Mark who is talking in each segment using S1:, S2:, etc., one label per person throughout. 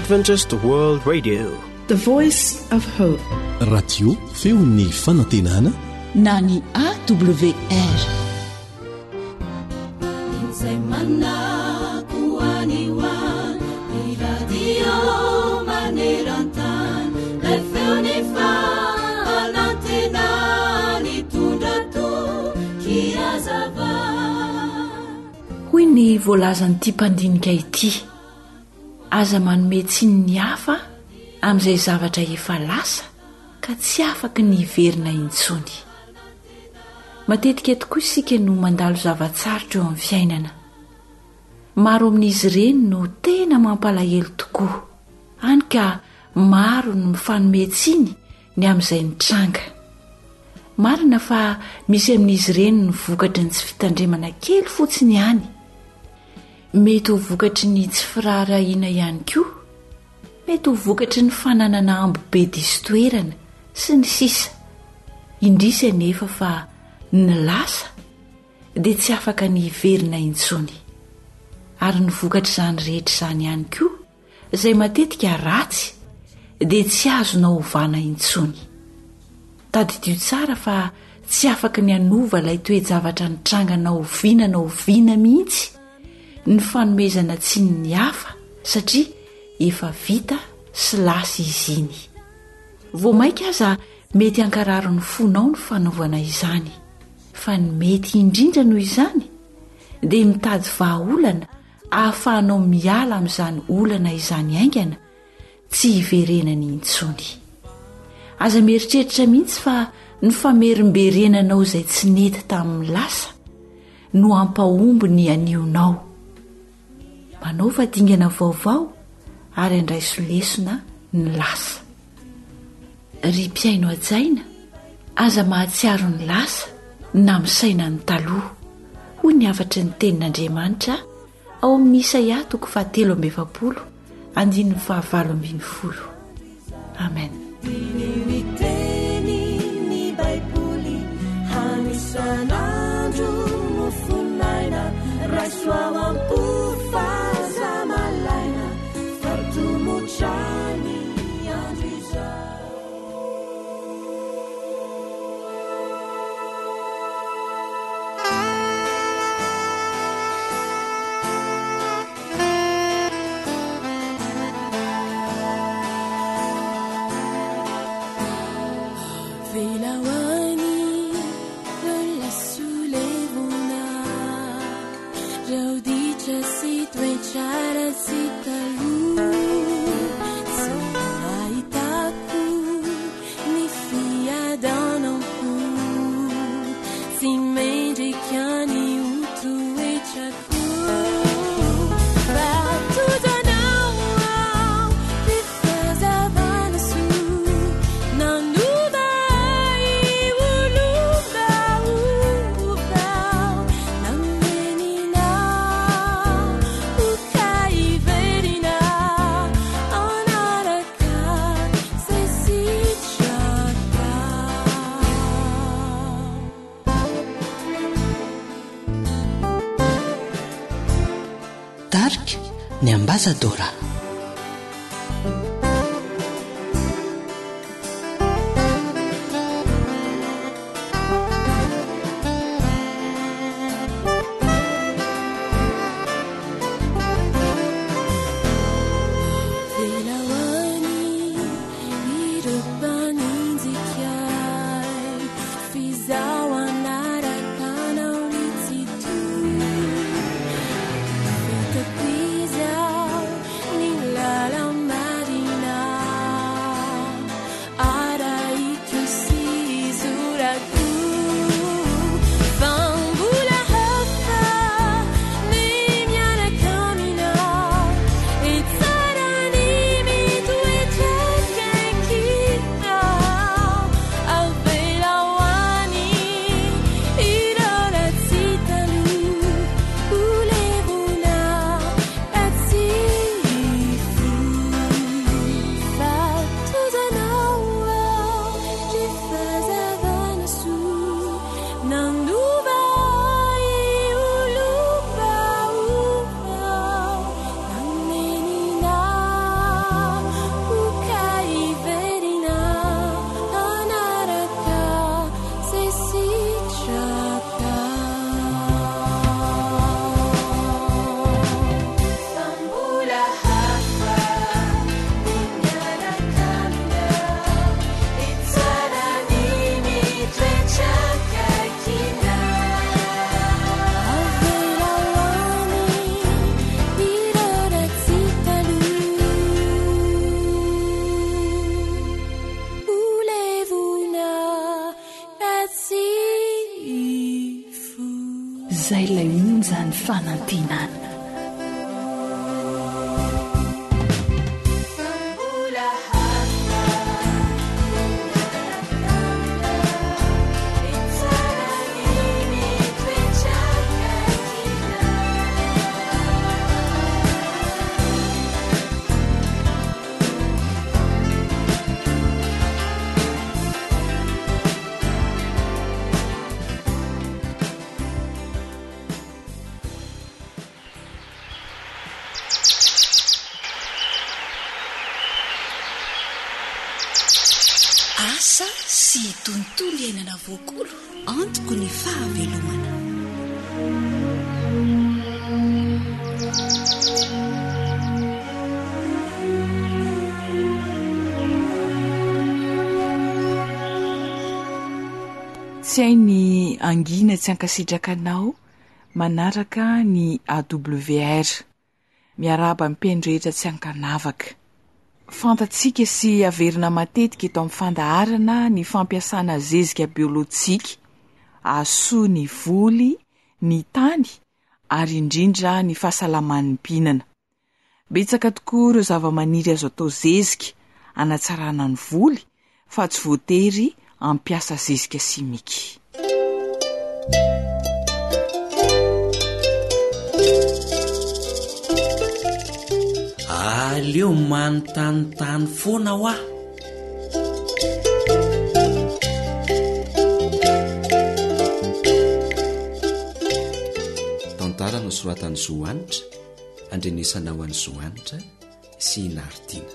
S1: Adventist World Radio.
S2: The Voice of Hope.
S3: Radio feon'ny fanantenana
S4: na ny AWR.
S5: Izay manako any ho any, ny radio maneran-tany, ilay feon'ny fanantenana nitondra toky hazava.
S4: Hoy ny voalazan'ity mpandinika ity, Aza manome tsiny ny hafa amin'izay zavatra efa lasa ka tsy afaky ny hiverina intsony. Matetika tokoa isika no mandalo zava-tsarotra eo amin'ny fiainana. Maro amin'izy ireny no tena mampalahelo tokoa, hany ka maro no mifanome tsiny ny amin'izay nitranga. Marina fa misy amin'izy ireny ny vokatry ny tsy fitandremana kely fotsiny ihany. Mety ho vokatry ny tsy firaharahiana ihany koa, mety ho vokatry ny fananana ambo be diso toerana, sy ny sisa Indrisy anefa fa ny lasa dia tsy afaka ny hiverina intsony. Ary ny vokatr'izany rehetra izany ihany koa izay matetika ratsy dia tsy azonao ovana intsony. Tadidio tsara fa tsy afaky ny hanova ilay toe-javatra nitranga na oviana na oviana mihitsy ny fanomezana tsiny ny hafa satria efa vita sy lasa izy iny. Vao mainka aza mety hankarary ny fonao ny fanaovana izany. Fa ny mety indrindra noho izany dia mitady vahaolana ahafahanao miala amin'izany olana izany haingana tsy hiverenany intsony. Aza mieritreritra mihitsy fa ny famerimberenanao izay tsy nety tamin'ny lasa no hampahomby ny anionao. Manaova dingana vaovao ary andraiso lesona ny lasa. Ry mpihaino hajaina, aza mahatsiaro ny lasa na misaina ny taloha, hoy ny hafatry ny Tenin'Andriamanitra ao amin'ny Isaia toko fahatelo amby efapolo andininy fahavalo ambin'ny folo. Amen.
S5: Diniho ny tenin'ny Baiboly hanisan'andro mofon'aina, raiso ao am-po fa aza malaina fa tomotra ny andro izao.
S6: Tarika ny Ambasadora.
S4: Izay ilay onjan'ny fanantenana.
S6: Asa sy tontolo iainana voakolo antoko ny fahavelomana.
S7: Tsy hay ny hangina tsy hankasitraka anao manaraka ny AWR. Miarahaba ny mpihaino rehetra tsy ankanavaka. Fantatsika sy averina matetika eto amin'ny fandaharana ny fampiasana zezika biolojika hahasoa ny voly, ny tany ary indrindra ny fahasalaman'ny mpihinana. Betsaka tokoa ireo zavamaniry azo atao zezika hanatsarana ny voly fa tsy voatery hampiasa zezika simika.
S8: Aleo manontanintany foana hoa. Tantara nosoratan'i Zo Hanitra, andrenesanao an'i Zo Hanitra sy i Naritina.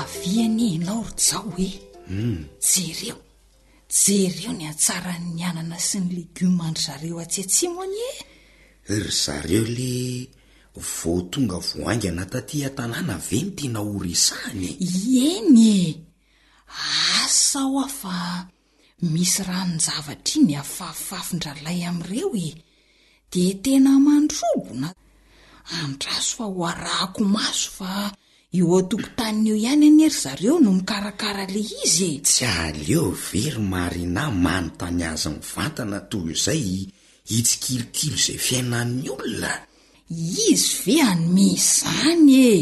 S4: Avia anie ianao ry Jao e! Jereo, jereo ny hatsaran'ny anana sy ny legioma an-dry zareo atsy atsimo anie e!
S8: Ry zareo le vao tonga vao haingana taty an-tanàna ve no tianao ho resahana e?
S4: Eny e! Asa hoa fa misy ranon-javatra iny afafafin-dralay amin'ireo e! Dia tena mandrobona! Andraso fa ho arahako maso fa eo an-tokotaniny eo ihany anie ry zareo no mikarakara ilay izy e!
S8: Tsy aleo ve ry Marina manontany azy mivantana toy izay hitsikilokilo izay fiainan'ny olona?
S4: Izy ve hanome izany e!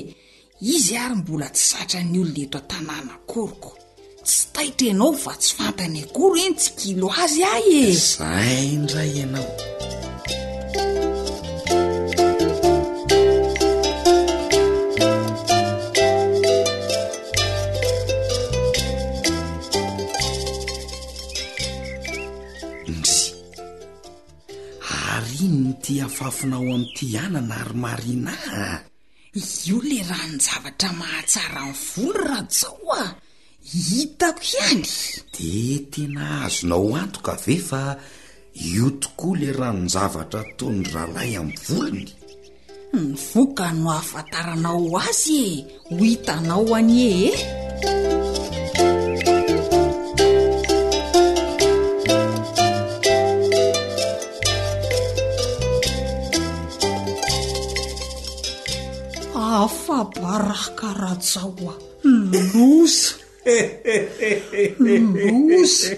S4: Izy ary mbola tsy zatra ny olona eto an-tanàna akory ko! Tsy taitra ianao fa tsy fantany akory hoe nitsikilo azy aho e!
S8: Zay indray ianao. Ndry. Ary inona ity afafinao amin'ity anana ry Marina a?
S4: Io le ranon-javatra mahatsara ny volo Rajao a! Hitako ihany!
S8: De tena azonao antoka ve fa io tokoa le ranon-javatra ataon'ny rahalahy amin'ny volony?
S4: Ny vokany no ahafantaranao azy e! Ho hitanao anie e! Afa-baraka Rajao a! Loza! Loza!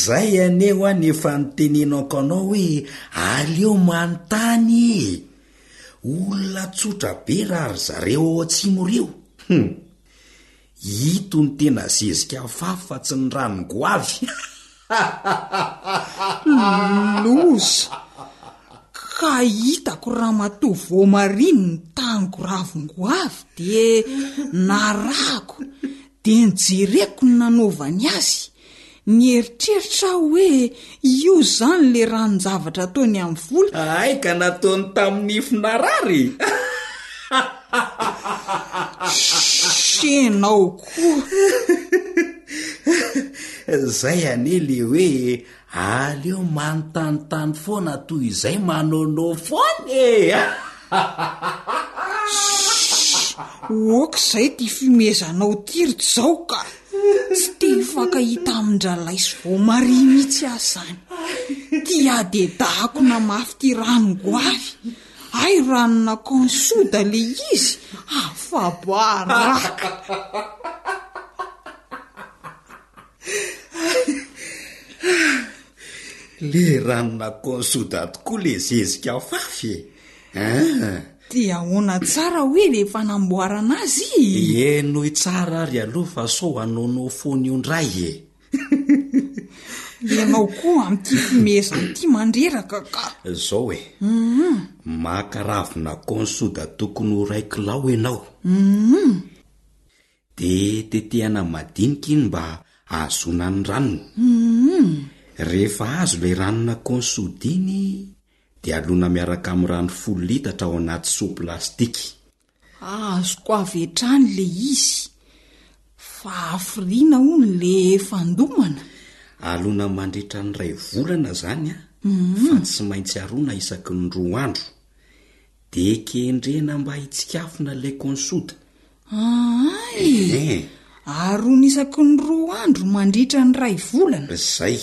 S8: Zay anie hoa ny efa nitenenako anao hoe aleo manontany e! Olona tsotra be raha ry zareo ao atsimo ireo. Hum! Ito no tena zezika afafy fa tsy ny ranon-goavy.
S4: Loza! Ka hitako ramatoa voamariny nitango ravin-goavy dia narahako dia nojereko ny nanaovany azy. Nieritreritra aho hoe io izany le ranon-javatra ataony amin'ny vola.
S8: Hay ka nataony tamin'ny nify narary e!
S4: Shenao koa!
S8: Zay anie le hoe aleo manontanintany foana toy izay manaonao foana e!
S4: Ok izay ty fimehezanao ty ry Jao ka! Tsy te hifankahita amin-dralay sy voamaria mihitsy aho izany. Ty hadedahako namafy ty ranon-goavy.
S9: Hay ranona consoda le izy! Afa-baraka!
S8: Le ranona consoda tokoa le zezika afafy e! An!
S9: Dia ahoana tsara hoe le fanamboarana azy?
S8: Henoy tsara ary aloha fa sao hanaonao foana io ndray e!
S9: Ianao koa amin'ity fimehezana ity mandreraka ka!
S8: Zao e, maka ravina consoda tokony ho iray kilao ianao. Dia tetehana madinika iny mba hahazoana ny ranony. Rehefa azo ilay ranona consoda iny dia alona miaraka amin'ny rano folo litatra ao anaty seau plastique.
S9: Azoko avy hatrany le izy. Fa hafiriana hono le fandomana?
S8: Alona mandritra ny iray volana zany an, fa tsy maintsy arona isaky ny roa andro. De kendrena mba hitsikafona ilay consoda.
S9: Ahay! Arona isaky ny roa andro mandritra ny iray volana.
S8: Zay.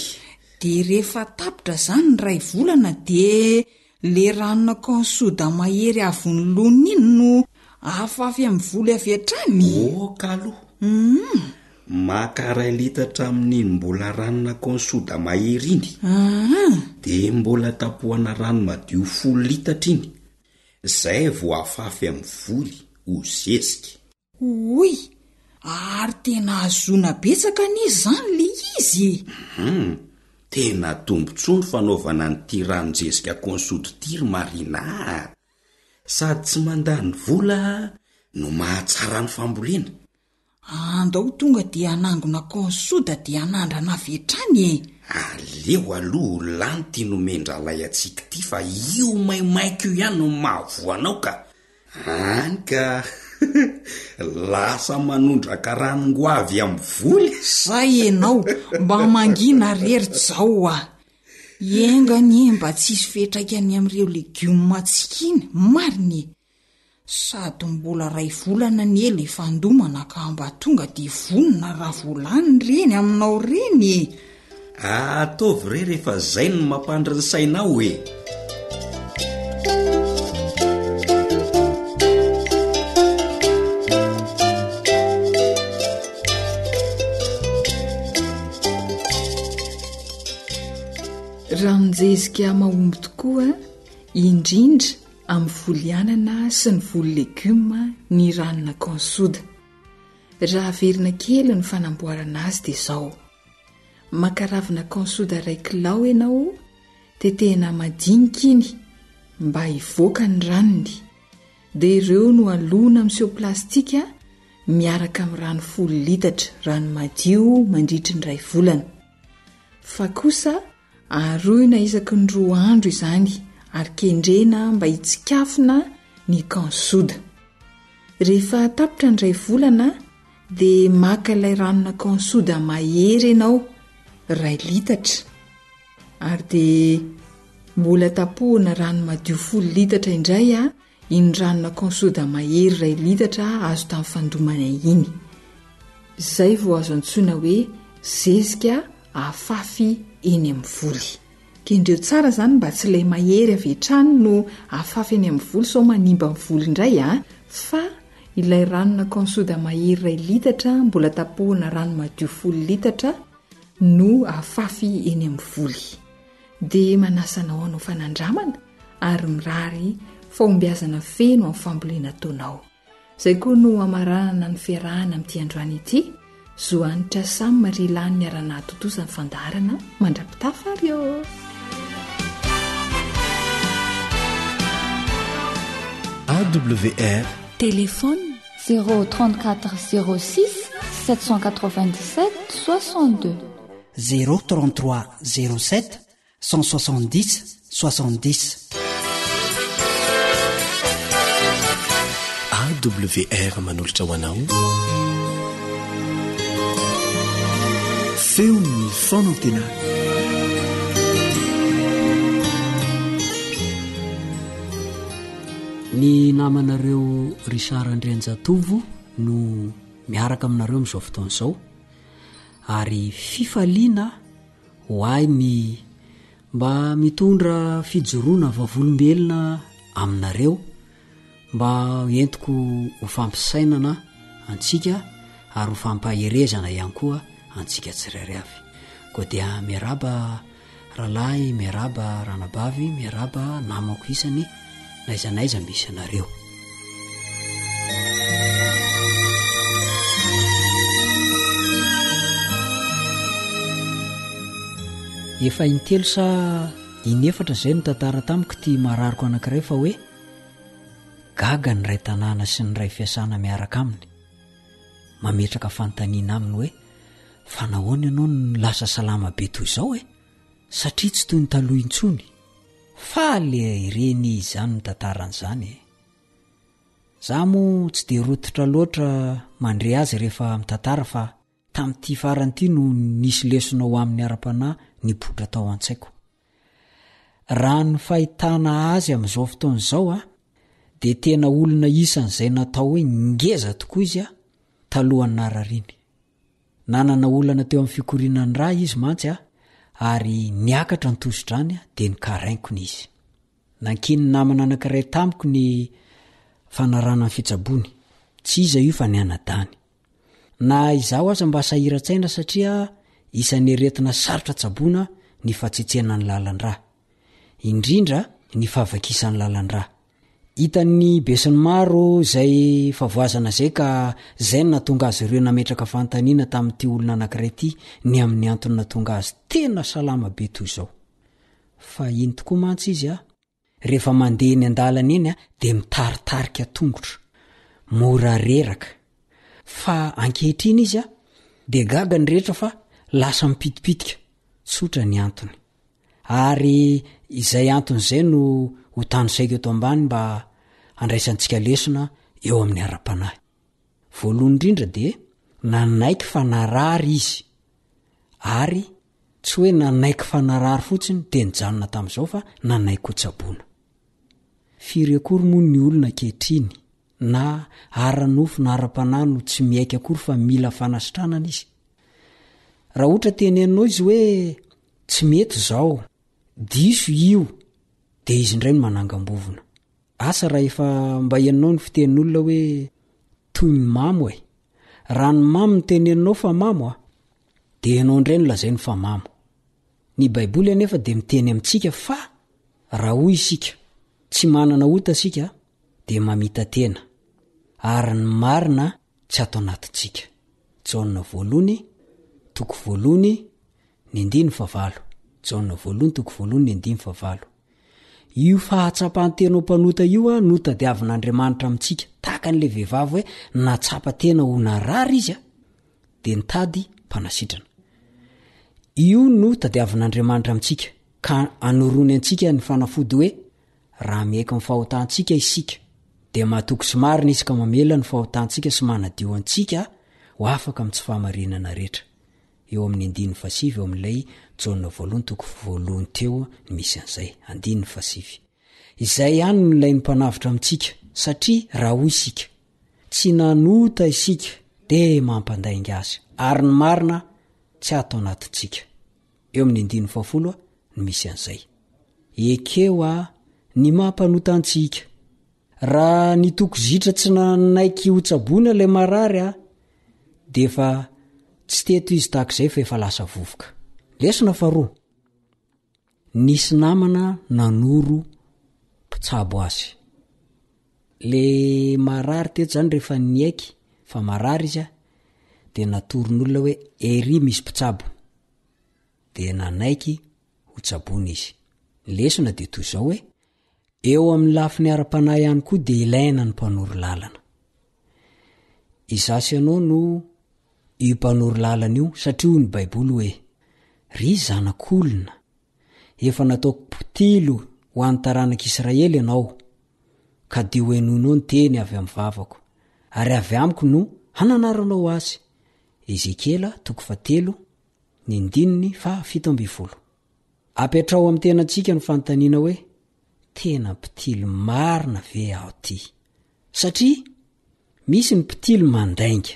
S9: De rehefa tapitra zany ny iray volana de Le ranona consoda mahery avy nolonina iny no afafy amin'ny voly avy hatrany?
S8: Ok aloha.
S9: Humm.
S8: Maka iray litatra amin'iny mbola ranona consoda mahery iny.
S9: Aa.
S8: Dia mbola tapohana rano madio folo litatra iny. Zay vao afafy amin'ny voly ho zezika.
S9: Oy! Ary tena ahazoana betsaka anie izany le izy e!
S8: Hum! Tena tombontsoa ny fanaovana an'ity ranon-jezika consoude ity ry Marina a! Sady tsy mandany vola no mahatsara ny fambolena.
S9: Andao tonga dia hanangona consoude dia hanandrana avy hatrany e!
S8: Aleo aloha ho lany ity nomen-drahalahy antsika ity fa io maimaika io ihany no mahavoa anao ka! Any ka! Lasa manondraka ranon-goavy amin'ny voly.
S9: Zay enao, mba mangina re ry Jao a! Enga anie mba tsy hisy fiantraikany amin'ireo legioma-ntsika iny, marina e! Sady mbola ray volana anie le fandomana ka mba tonga dia vonona raha vao lany ireny aminao ireny e!
S8: Ataovy re rehefa zay no mampandry ny sainao e!
S7: Ranon-jezika mahomby tokoa, indrindra amin'ny voly anana sy ny voly legioma ny ranona consoda. Raha averina kely ny fanamboarana azy dia izao. Maka ravina consoda iray kilao ianao, tetehina madinika iny mba hivoaka ny ranony, dia ireo no alona amin'ny seau plastika miaraka amin'ny rano folo litatra, rano madio mandritry ny iray volana. Fa kosa aroina isaky ny roa andro izany ary kendrena mba hitsikafona ny consoda. Rehefa tapitra ny iray volana dia maka ilay ranona consoda mahery ianao, iray litatra, ary dia mbola tapohina rano madio folo litatra indray iny ranona consoda mahery iray litatra azo tamin'ny fandomana iny. Izay vao azo antsoina hoe zezika afafy eny amin'ny voly. Kendreo tsara izany mba tsy ilay mahery avy hatrany no afafy eny amin'ny voly sao manimba ny voly indray a! Fa ilay ranona consoda mahery iray litatra mbola tapohina rano madio folo litatra no afafy eny amin'ny voly. Dia manasa anao hanao fanandramana ary mirary fahombiazana feno amin'ny fambolena ataonao. Izay koa no hamaranana ny fiarahana amin'ity androany ity. Zo Hanitra Sam ry lany niara-nahatontosa ny fandaharana mandra-pitafa ary ô!
S3: AWR
S4: Téléphone
S10: 034 06 797 62.
S11: 033 07 170 70.
S3: AWR manolotra ho anao Feon'ny fanantenana.
S12: Ny namanareo Richard Andrianjatovo no miaraka aminareo amin'izao fotoana izao ary fifaliana Ho ahy ny mba mitondra fijoroana vavolombelona aminareo mba entiko ho fampisainana antsika ary ho fampaherezana ihany koa antsika tsirairay avy. Koa dia miarahaba rahalahy, miarahaba ranabavy, miarahaba namako isany n'aiza n'aiza misy anareo. Efa intelo sa inefatra izay no tantara tamiko ity marariko anankiray fa hoe gaga ny ray tanàna sy ny ray fiasana miaraka aminy. Mametraka fanontaniana aminy hoe fa nahoana ianao no lasa salama be toy izao e? Satria tsy toy ny taloha intsony. Faly ireny izany mitantara an'izany e! Za moa tsy dia rototra loatra mandre azy rehefa mitantara fa tamin'ity farany ity no nisy lesona ho amin'ny ara-panahy nipoitra tao an-tsaiko. Raha ny fahitana azy amin'izao fotoana izao a, dia tena olona isan'izay natao hoe ngeza tokoa izy a, talohan'ny narariany. Nanana olana teo amin'ny fikorianan'ny ra izy mantsy a, ary niakatra ny tosi-drany dia nikarainkona izy. Nankinin'ny namana anankiray tamiko ny fanarahana ny fitsaboany. Tsy iza io fa ny anadany. Na izaho aza mba sahiran-tsaina satria isan'ny aretina sarotra tsaboina ny fahatsetsenan'ny lalan-drà. Indrindra ny fahavakisan'ny lalan-drà. Hitan'ny besinimaro izay fahavoazana izay ka izay no nahatonga azy ireo nametraka fanontaniana tamin'ity olona anankiray ity ny amin'ny antony nahatonga azy tena salama be toy izao. Fa iny tokoa mantsy izy a, rehefa mandeha eny an-dalana eny a, dia mitaritarika tongotra, mora reraka. Fa ankehitriny izy a, dia gaga ny rehetra fa lasa mipitipitika, tsotra ny antony. Ary izay antony izay no ho tanisaiko eto ambany mba handraisantsika lesona eo amin'ny ara-panahy. Voalohany indrindra dia nanaiky fa narary izy, ary tsy hoe nanaiky fa narary fotsiny dia nijanona tamin'izao fa nanaiky ho tsaboina. Firy akory moa ny olona ankehitriny na ara-nofo na ara-panahy no tsy miaiky akory fa mila fanasitranana izy? Raha ohatra teneninao izy hoe Tsy mety izao, diso io, dia izy indray no manangam-bovona. Asa raha efa mba henonao ny fitenin'olona hoe toy ny mamo e. Raha ny mamo no teneninao fa mamo a, dia ianao indray no lazainy fa mamo. Ny Baiboly anefa dia miteny amintsika fa raha hoy isika, tsy manana ota isika, dia mamita-tena, ary ny marina tsy ato anatintsika. Jaona voalohony, toko voalohony, ny andininy fahavalo. Jaona voalohany toko voalohany ny andininy fahavalo. Io fahatsapan-tena ho mpanota io no tadiavin'Andriamanitra amintsika. Tahaka an'ilay vehivavy hoe nahatsapa tena ho narary izy dia nitady mpanasitrana. Io no tadiavin'Andriamanitra amintsika ka anoroany antsika ny fanafody hoe raha miaiky ny fahotantsika isika dia mahatoky sy marina izy ka mamela ny fahotantsika sy manadio antsika ho afaka amin'ny tsy fahamarinana rehetra. Eo amin'ny andininy fahasivy eo amin'ilay Jaona voalohany toko voalohany teo no misy an'izay, andininy fahasivy. Izay ihany no ilain'ny Mpanavotra amintsika, satria raha hoy isika, Tsy nanota isika, dia mampandainga Azy, ary ny marina tsy ato anatintsika. Eo amin'ny andininy fahafolo no misy an'izay. Ekeo a ny maha mpanota antsika. Raha nitoko zitra tsy nanaiky hotsaboina ilay marary a, dia efa tsy teto izy tahaka izay fa efa lasa vovoka. Lesona faharoa, nisy namana nanoro mpitsabo azy. Le marary teto zany rehefa niaiky fa marary izy a, dia natoron'olona hoe ery misy mpitsabo. Dia nanaiky hotsaboina izy. Ny lesona dia toy izao hoe, Eo amin'ny lafiny ara-panahy ihany koa dia ilaina ny mpanoro lalana. Izaho sy ianao no io mpanoro lalana io satria hoy ny Baiboly hoe, Ry zanak'olona, efa nataoko mpitily ho an'ny taranak'Israely ianao, ka dia hohenoinao ny teny avy amin'ny vavako, ary avy amiko no hananaranao azy. Ezekiela toko fahatelo, ny ndininy faha 17. Apetraho amin'ny tenantsika ny fanontaniana hoe, Tena mpitily marina ve aho ity? Satria misy ny mpitily mandainga,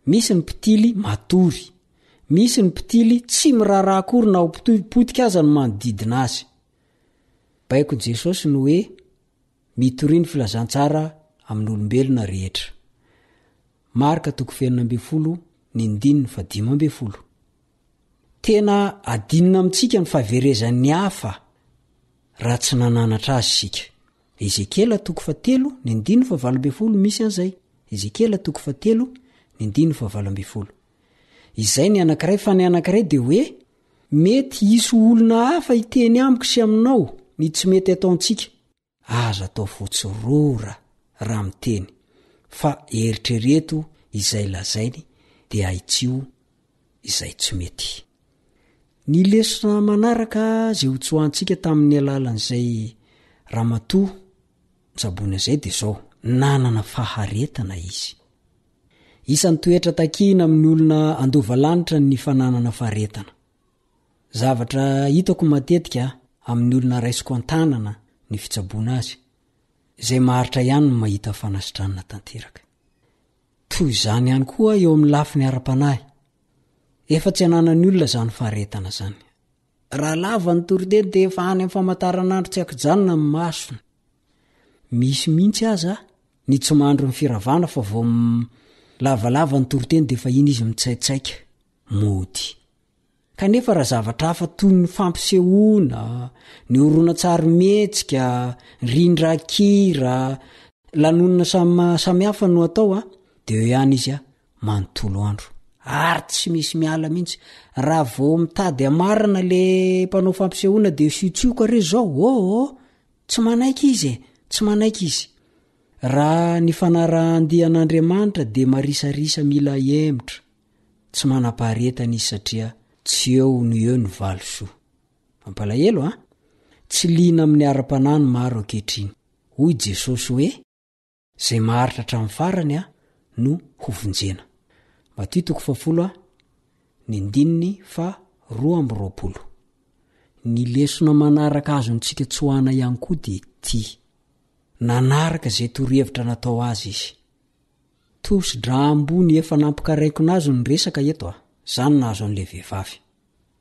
S12: misy ny mpitily matory, misy ny mpitily tsy miraharaha akory na ho potika aza ny manodidina azy. Baikon'i Jesosy ny hoe. Mitoria ny filazantsara amin'olombelona rehetra. Marka toko fahenina ambinifolo ny ndininy fahadimy ambinifolo. Tena adinina amintsika ny fahaverezan'ny hafa raha tsy nananatra azy isika. Ezekiela toko fahatelo ny andininy fahavalo ambinifolo misy an'izay. Ezekiela toko fahatelo ny andininy fahavalo ambinifolo. Izay ny anankiray fa ny anankiray dia hoe mety hisy olona hafa hiteny amiko sy aminao ny tsy mety ataontsika. Aza atao fotsy rora raha miteny fa eritrereto izay lazainy dia ahitsio izay tsy mety. Ny lesona manaraka izay hotsoahantsika tamin'ny alalan'izay ramatoa nitsaboina izay dia izao, nanana faharetana izy. Isan'ny toetra takiana amin'ny olona handova lanitra ny fananana faharetana. Zavatra hitako matetika amin'ny olona raisiko an-tanana ny fitsaboana azy, izay maharitra ihany no mahita fanasitranana tanteraka. Toy izany ihany koa eo amin'ny lafiny ara-panahy. Efa tsy ananan'ny olona izany faharetana izany. Raha lava ny toriteny dia efa any amin'ny famantaranandro tsy ankijanona ny masony. Misy mihitsy aza ny tsy mandro ny firavana fa vao lavalava ny toriteny dia efa iny izy mitsaitsaika mody. Kanefa raha zavatra hafa toy ny fampisehoana, ny horonantsarimihetsika, rindran-kira, lanonana samy samihafa no atao a, dia eo ihany izy a, manontolo andro. Ary tsy misy miala mihitsy. Raha vao mitady hamarana le mpanao fampisehoana dia siotsioka re zao, oh oh! Tsy manaiky izy e, tsy manaiky izy. Raha ny fanarahan-dia an'Andriamanitra dia marisarisa mila hemotra. Tsy manam-paharetana izy satria tsy eo no eo ny valisoa. Mampalahelo an! Tsy liana amin'ny ara-panahy ny maro ankehitriny. Hoy Jesosy hoe, Izay maharitra hatramin'ny farany no hovonjena. Matio toko fahafolo ny andininy faha 22. Ny lesona manaraka azontsika tsoahana ihany koa dia ity, Nanaraka izay torohevitra natao azy izy. Tosi-drà ambony efa nampikaraikona azy ny resaka eto a! Zany nahazo an'ilay vehivavy.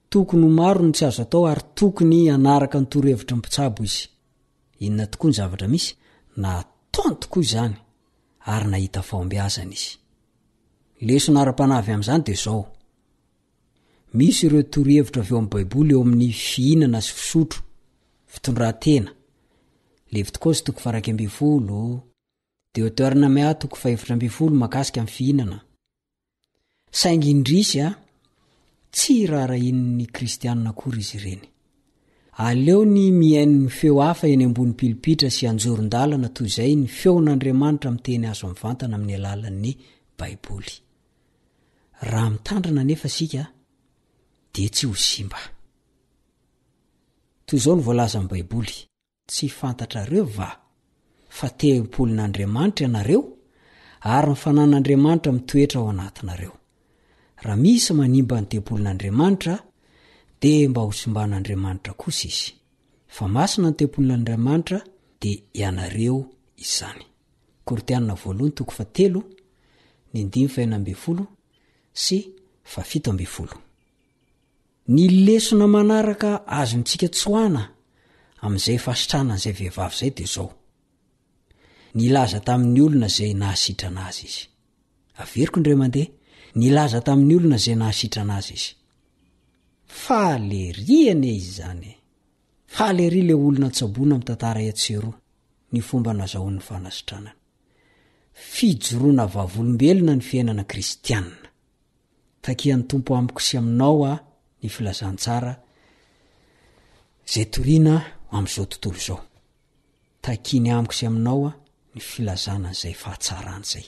S12: Tokony ho maro ny tsy azo atao ary tokony hanaraka ny torohevitry ny mpitsabo izy. Inona tokoa ny zavatra misy? Nataony tokoa izany ary nahita fahombiazana izy. Lesona ara-panahy avy amin'izany dia izao, Misy ireo torohevitra avy ao amin'ny Baiboly eo amin'ny fihinana sy fisotro, fitondran-tena. Levitikosy toko faha-11, Deoteronomia toko fahefatra ambinifolo mahakasika ny fihinana. Saingy indrisy a, tsy raharahian'ny kristianina akory izy ireny. Aleony mihaino ny feo hafa eny ambony pilipitra sy anjoron-dalana toy izay ny feon'Andriamanitra miteny azo mivantana amin'ny alalan'ny Baiboly. Raha mitandrina anefa isika dia tsy ho simba. Toy izao no voalazan'ny Baiboly, Tsy fantatrareo va fa tempolin'Andriamanitra ianareo ary ny fanan'Andriamanitra mitoetra ao anatinareo? Raha misy manimba ny tempolin'Andriamanitra, dia mba hosimban'Andriamanitra kosa izy. Fa masina ny tempolin'Andriamanitra, dia ianareo izany. Korintiana voalohany toko fahatelo, ny andininy fahenina ambinifolo sy fahafito ambinifolo. Ny lesona manaraka azontsika tsoahana amin'izay fahasitranana izay vehivavy izay dia izao, Nilaza tamin'ny olona izay nahasitrana azy izy. Averiko indray mandeha, nilaza tamin'ny olona izay nahasitrana azy izy. Faly ery anie izy izany e! Faly ery ilay olona tsaboina mitantara etsy sy eroa ny fomba nazahoany ny fanasitranana. Fijoroana vavolombelona ny fiainana kristianina. Takian'ny Tompo amiko sy aminao aho ny filazantsara izay toriana amin'izao tontolo izao. Takiany amiko sy aminao aho ny filazana an'izay fahatsarana izay.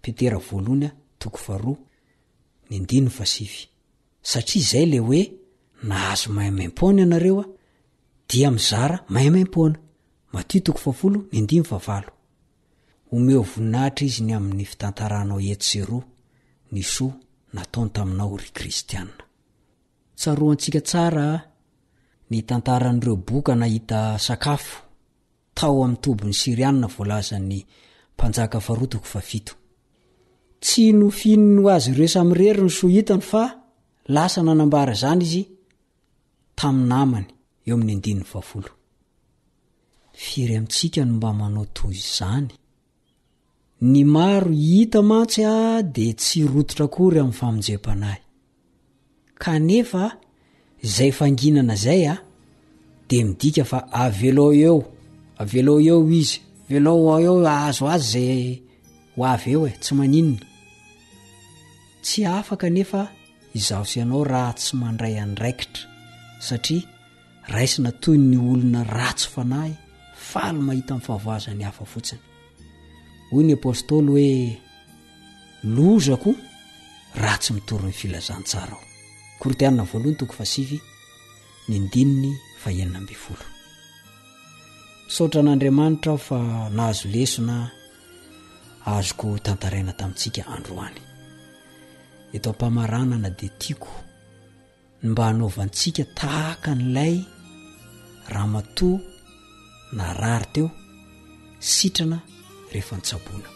S12: Petera voalohany toko faharoa ny andininy fahasivy. Satria izay ilay hoe nahazo maimaimpoana ianareo dia mizara maimaimpoana. Matio toko fahafolo ny andininy fahavalo. Omeo voninahitra izy ny amin'ny fitantaranao etsy sy eroa ny soa nataony taminao ry kristiana. Tsaroantsika tsara ny tantaran'ireo boka nahita sakafo tao amin'ny tobin'ny Syriana voalazan'ny Mpanjaka faharoa toko fahafito. Tsy nofihininy ho azy ireo samirery ny soa hitany fa lasa nanambara izany izy tamin'ny namany eo amin'ny andininy fahafolo. Firy amintsika no mba manao toy izany? Ny maro hita mantsy dia tsy rototra akory amin'ny famonjem-panahy. Kanefa izay fanginana izay dia midika fa avelao eo, avelao eo izy, avelao eo ahazo azy izay ho avy eo e, tsy maninona. Tsy afaka anefa izaho sy ianao raha tsy mandray andraikitra satria raisina toy ny olona ratsy fanahy faly mahita ny fahavoazan'ny hafa fotsiny. Hoy ny apostoly hoe lozako raha tsy mitory ny filazantsara aho. Korintiana voalohany toko fahasivy ny ndininy fahenina ambin'ny folo. Misaotra an'Andriamanitra aho fa nahazo lesona azoko tantaraina tamintsika androany. Eto am-pamaranana dia tiako ny mba hanaovantsika tahaka an'ilay ramatoa narary teo, sitrana rehefa nitsaboana.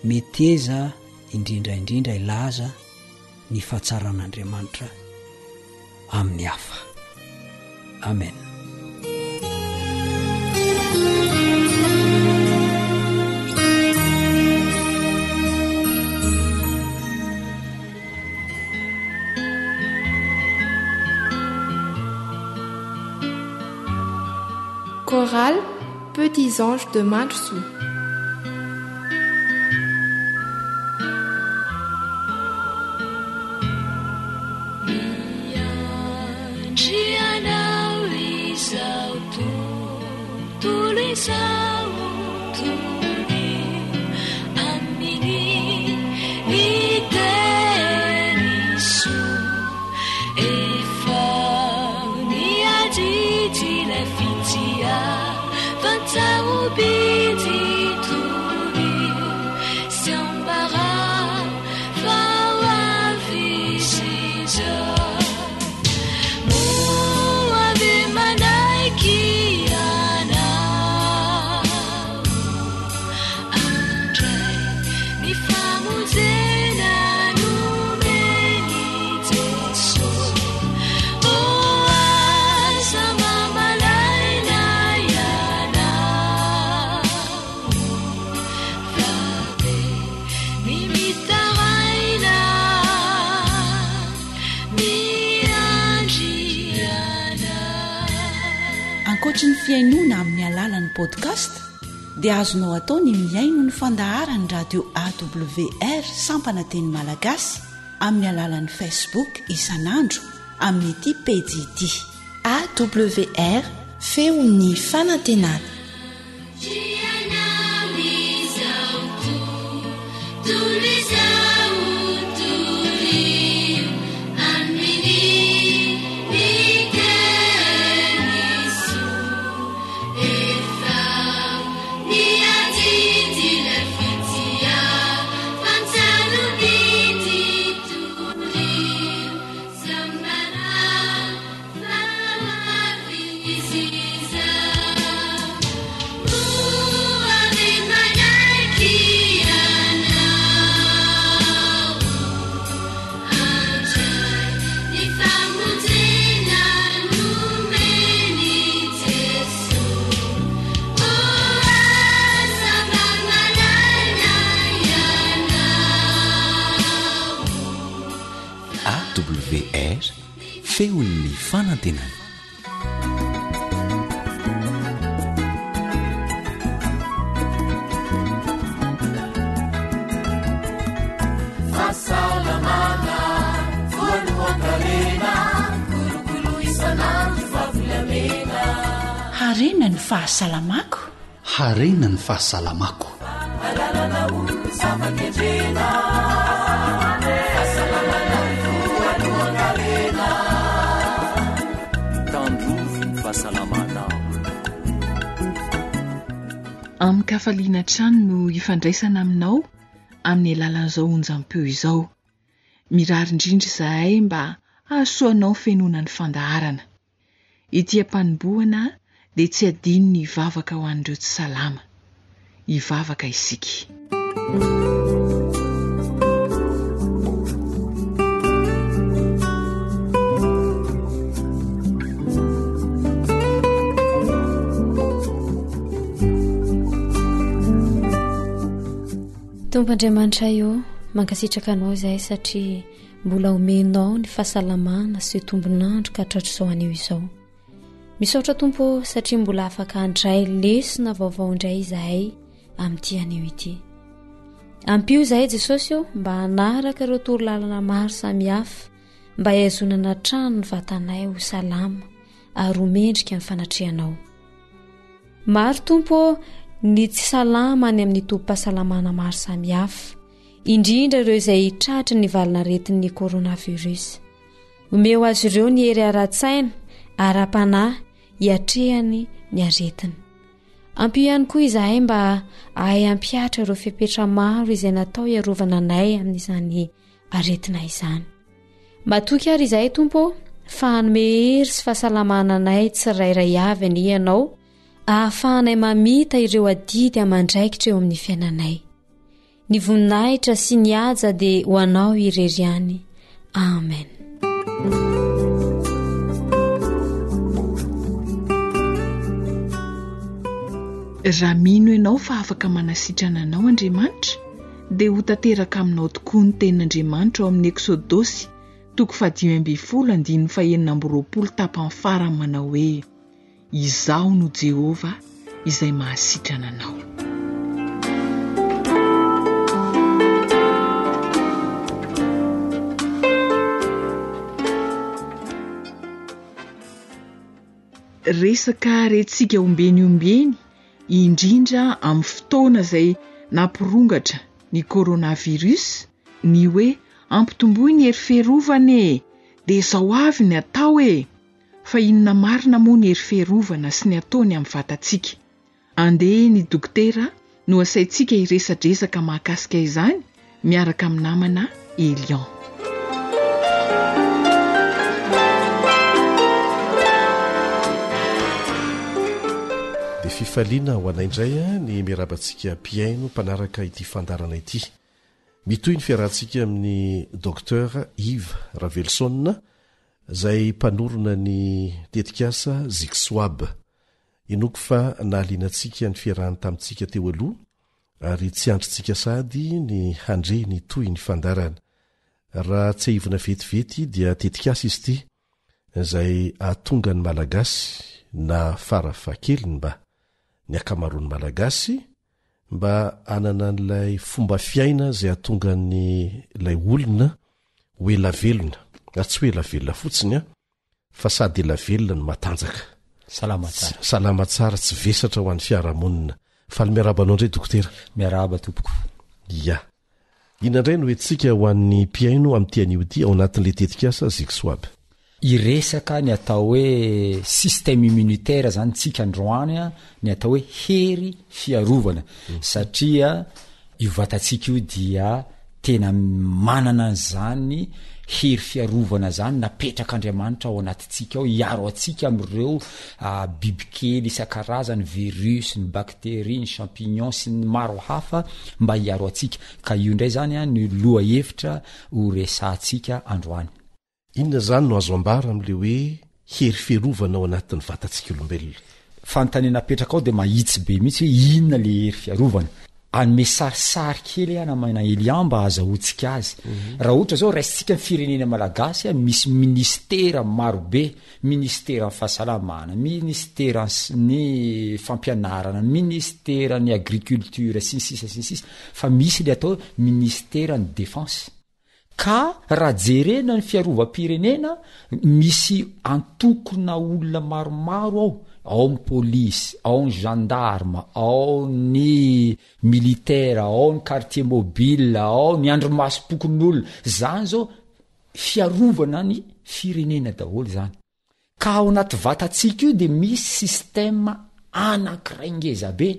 S12: Meteza indrindra indrindra hilaza ny fahatsaran'Andriamanitra amin'ny hafa. Amen.
S13: Chorale Petits Anges de Mandrosoa.
S4: Ankoatry ny fihainoana amin'ny alalan'ny podcast dia azonao atao ny mihaino ny fandaharan'ny radio AWR sampana teny malagasy amin'ny alalan'ny Facebook isan'andro amin'ity pejy ity.
S13: AWR, feon'ny fanantenana.
S3: AWR, feon'ny fanantenana.
S5: Fahasalamana voalohan-karena, kolokolo isan'andro fa volamena.
S4: Harena ny fahasalamako.
S8: Harena ny fahasalamako.
S5: Alalana ho zava-kendrena. Fahasalamana voalohan-karena.
S1: Tandrovy ny fahasalamanao.
S7: Amin-kafaliana hatrany no ifandraisana aminao amin'ny alalan'izao onjam-peo izao. Mirary indrindra izahay mba hahasoa anao fenoana ny fandaharana. Ety am-panombohana dia tsy adino ny hivavaka ho an'ireo tsy salama. Hivavaka isika.
S10: Tompo Andriamanitray ô, mankasitraka Anao izahay satria mbola omenao ny fahasalamana sy tombon'andro ka hatratr'izao anio izao. Misaotra Tompo ô satria mbola afaka handray lesona vaovao indray izahay amin'ity anio ity. Ampio izahay Jesosy ô mba hanaraka ireo torolalana maro samihafa mba hihazonana hatrany ny vatanay ho salama ary ho mendrika ny fanatrehanao. Maro Tompo ô ny tsy salama any amin'ny tobim-pahasalamana maro samihafa, indrindra ireo izay tratry ny valinaretin'ny coronavirus. Omeo azy ireo ny hery ara-tsaina, ara-panahy hiatrehany ny aretina. Ampio ihany koa izahay mba hahay hampihatra ireo fepetra maro izay natao hiarovana anay amin'izany aretina izany. Matoky ary izahay Tompo ô fa hanome hery sy fahasalamana anay tsirairay avy anie Ianao ahafahanay mamita ireo adidy aman-draikitra eo amin'ny fiainanay. Ny voninahitra sy ny haja dia ho Anao irery ihany. Amen.
S7: Raha mino ianao fa afaka manasitrana anao Andriamanitra, dia ho tanteraka aminao tokoa ny tenin'Andriamanitra ao amin'ny Eksodosy toko fahadimy ambinifolo andininy fahenina amby roapolo tapany farany manao hoe, Izaho no Jehovah izay mahasitrana anao. Resaka rentsika ombieny ombieny indrindra amin'ny fotoana izay nampirongatra ny coronavirus ny hoe ampitomboy ny hery fiarovana e! dia izao avy ny atao e! Fa inona marina moa ny hery fiarovana sy ny ataony amin'ny vatantsika? Andeha ny dokotera no asaintsika hiresadresaka mahakasika izany miaraka amin'ny namana Elion.
S14: Dia fifaliana ho anay indray ny miarahaba antsika mpihaino mpanaraka ity fandaharana ity. Mitohy ny fiarahantsika amin'ny Docteur Yves Raveloson izay mpanorina ny tetikasa Zixwab. Inoako fa nahaliana antsika ny fiarahany tamintsika teo aloha ary tsy andrintsika sahady ny handre ny tohin'ny fandaharana. Raha tsiahivina vetivety dia tetikasa izy ity izay hahatonga ny Malagasy na fara fahakeliny mba ny ankamaroan'ny Malagasy mba hanana an'ilay fomba fiaina izay hahatonga ny ilay olona ho ela velona, ary tsy hoe ela velona fotsiny an, fa sady ela velona no matanjaka.
S15: Salama tsara.
S14: Salama tsara, tsy vesatra ho an'ny fiarahamonina. Faly miarahaba anao indray dokotera.
S15: Miarahaba tompoko.
S14: Ia. Inona indray no entintsika ho an'ny mpihaino amin'ity anio ity ao anatin'ilay tetikasa Zixwab?
S15: Hiresaka ny atao hoe système immunitaire zany tsika androany ny atao hoe hery fiarovana satria io vatantsika io dia tena manana an'izany hery fiarovana zany napetrak'Andriamanitra ao anatintsika ao hiaro antsika amin'ireo bibikely isan-karazany, virus, ny bactéries, ny champignons sy ny maro hafa mba hiaro antsika. Ka io indray zany ny lohahevitra ho resahantsika androany.
S14: Inona izany no azo ambara amin'ilay hoe hery fiarovana ao anatin'ny vatantsika olombelona?
S15: Fanontaniana apetraka ao dia mahitsy be mihitsy hoe inona ilay hery fiarovana? Hanome sarisary kely aho namana Elian mba hahazahoantsika azy. Raha ohatra izao raisintsika ny firenena malagasy, misy minisitera marobe, minisiteran'ny fahasalamana, minisiteran'ny fampianarana, minisiteran'ny agriculture sy ny sisa sy ny sisa, fa misy ilay atao hoe minisiteran'ny défense. Ka raha jerena ny fiarovam-pirenena, misy antokona olona maromaro ao, ao ny polisy, ao ny gendarme, ao ny militaire, ao ny quartier mobile, ao ny andrimasom-pokonolona, zany zao fiarovana ny firenena daholo zany. Ka ao anaty vatantsika io dia misy système anankiray ngeza be,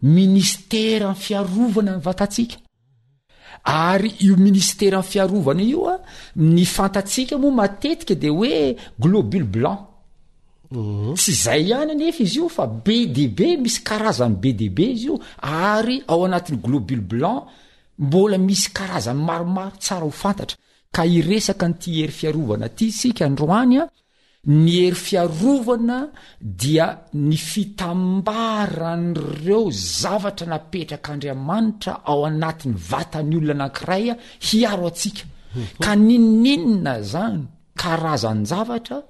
S15: ministeran'ny fiarovana ny vatantsika. Ary io ministeran'ny fiarovana io a, ny fantatsika moa matetika dia hoe globule blanc. Mhm. Tsy izay ihany anefa izy io fa be dia be, misy karazany be dia be izy io, ary ao anatin'ny globule blanc mbola misy karazany maromaro tsara ho fantatra. Ka hiresaka an'ity hery fiarovana ity isika androany an! Ny hery fiarovana dia ny fitambaran'ireo zavatra napetrak'Andriamanitra ao anatin'ny vatan'ny olona anankiray hiaro antsika. Ka n'inon'inona zany karazan-javatra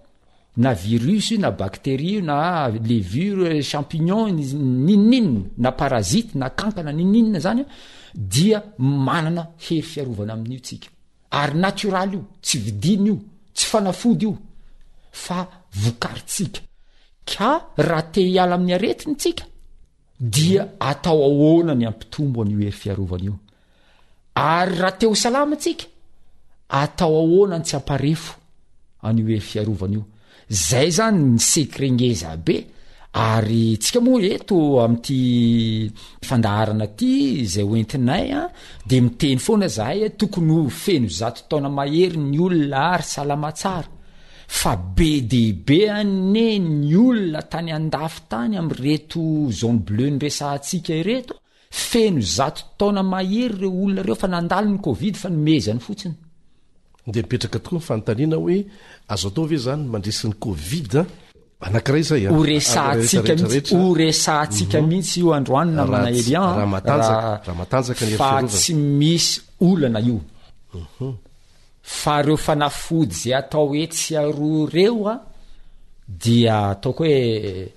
S15: na virus io na bacterie io na levure, champignon, n'inon'inona na parasite na kankana n'inon'inona zany dia manana hery fiarovana amin'io tsika. Ary natioraly io, tsy vidiana io, tsy fanafody io fa vokarintsika. Ka raha te hiala amin'ny aretina tsika dia atao ahoana ny hampitombo an'io hery fiarovana io? Ary raha te ho salama tsika, atao ahoana ny tsy hamparefo an'io hery fiarovana io? Zay zany ny secret ngeza be, ary tsika moa eto amin'ity fandaharana ty izay hoentinay a, de miteny foana zahay hoe tokony ho feno zato taona mahery ny olona ary salama tsara, fa be dia be anie ny olona tany andafy tany amin'ireto zone bleue niresahantsika ireto, Feno zato taona mahery ireo olona ireo fa nandalo ny covid fa nomehezany fotsiny.
S14: Dia mipetraka tokoa ny fanontaniana hoe azo atao ve izany ny mandresy ny covid an? Anankiray izay an.
S15: Ho resahantsika mihitsy, ho resahantsika mihitsy io androany namana Elian
S14: an. Raha matanjaka, raha matanjaka ny hery
S15: Fa
S14: fiarovana.
S15: tsy misy olana io. Fa ireo fanafody izay atao etsy sy aroa ireo an, dia ataoko hoe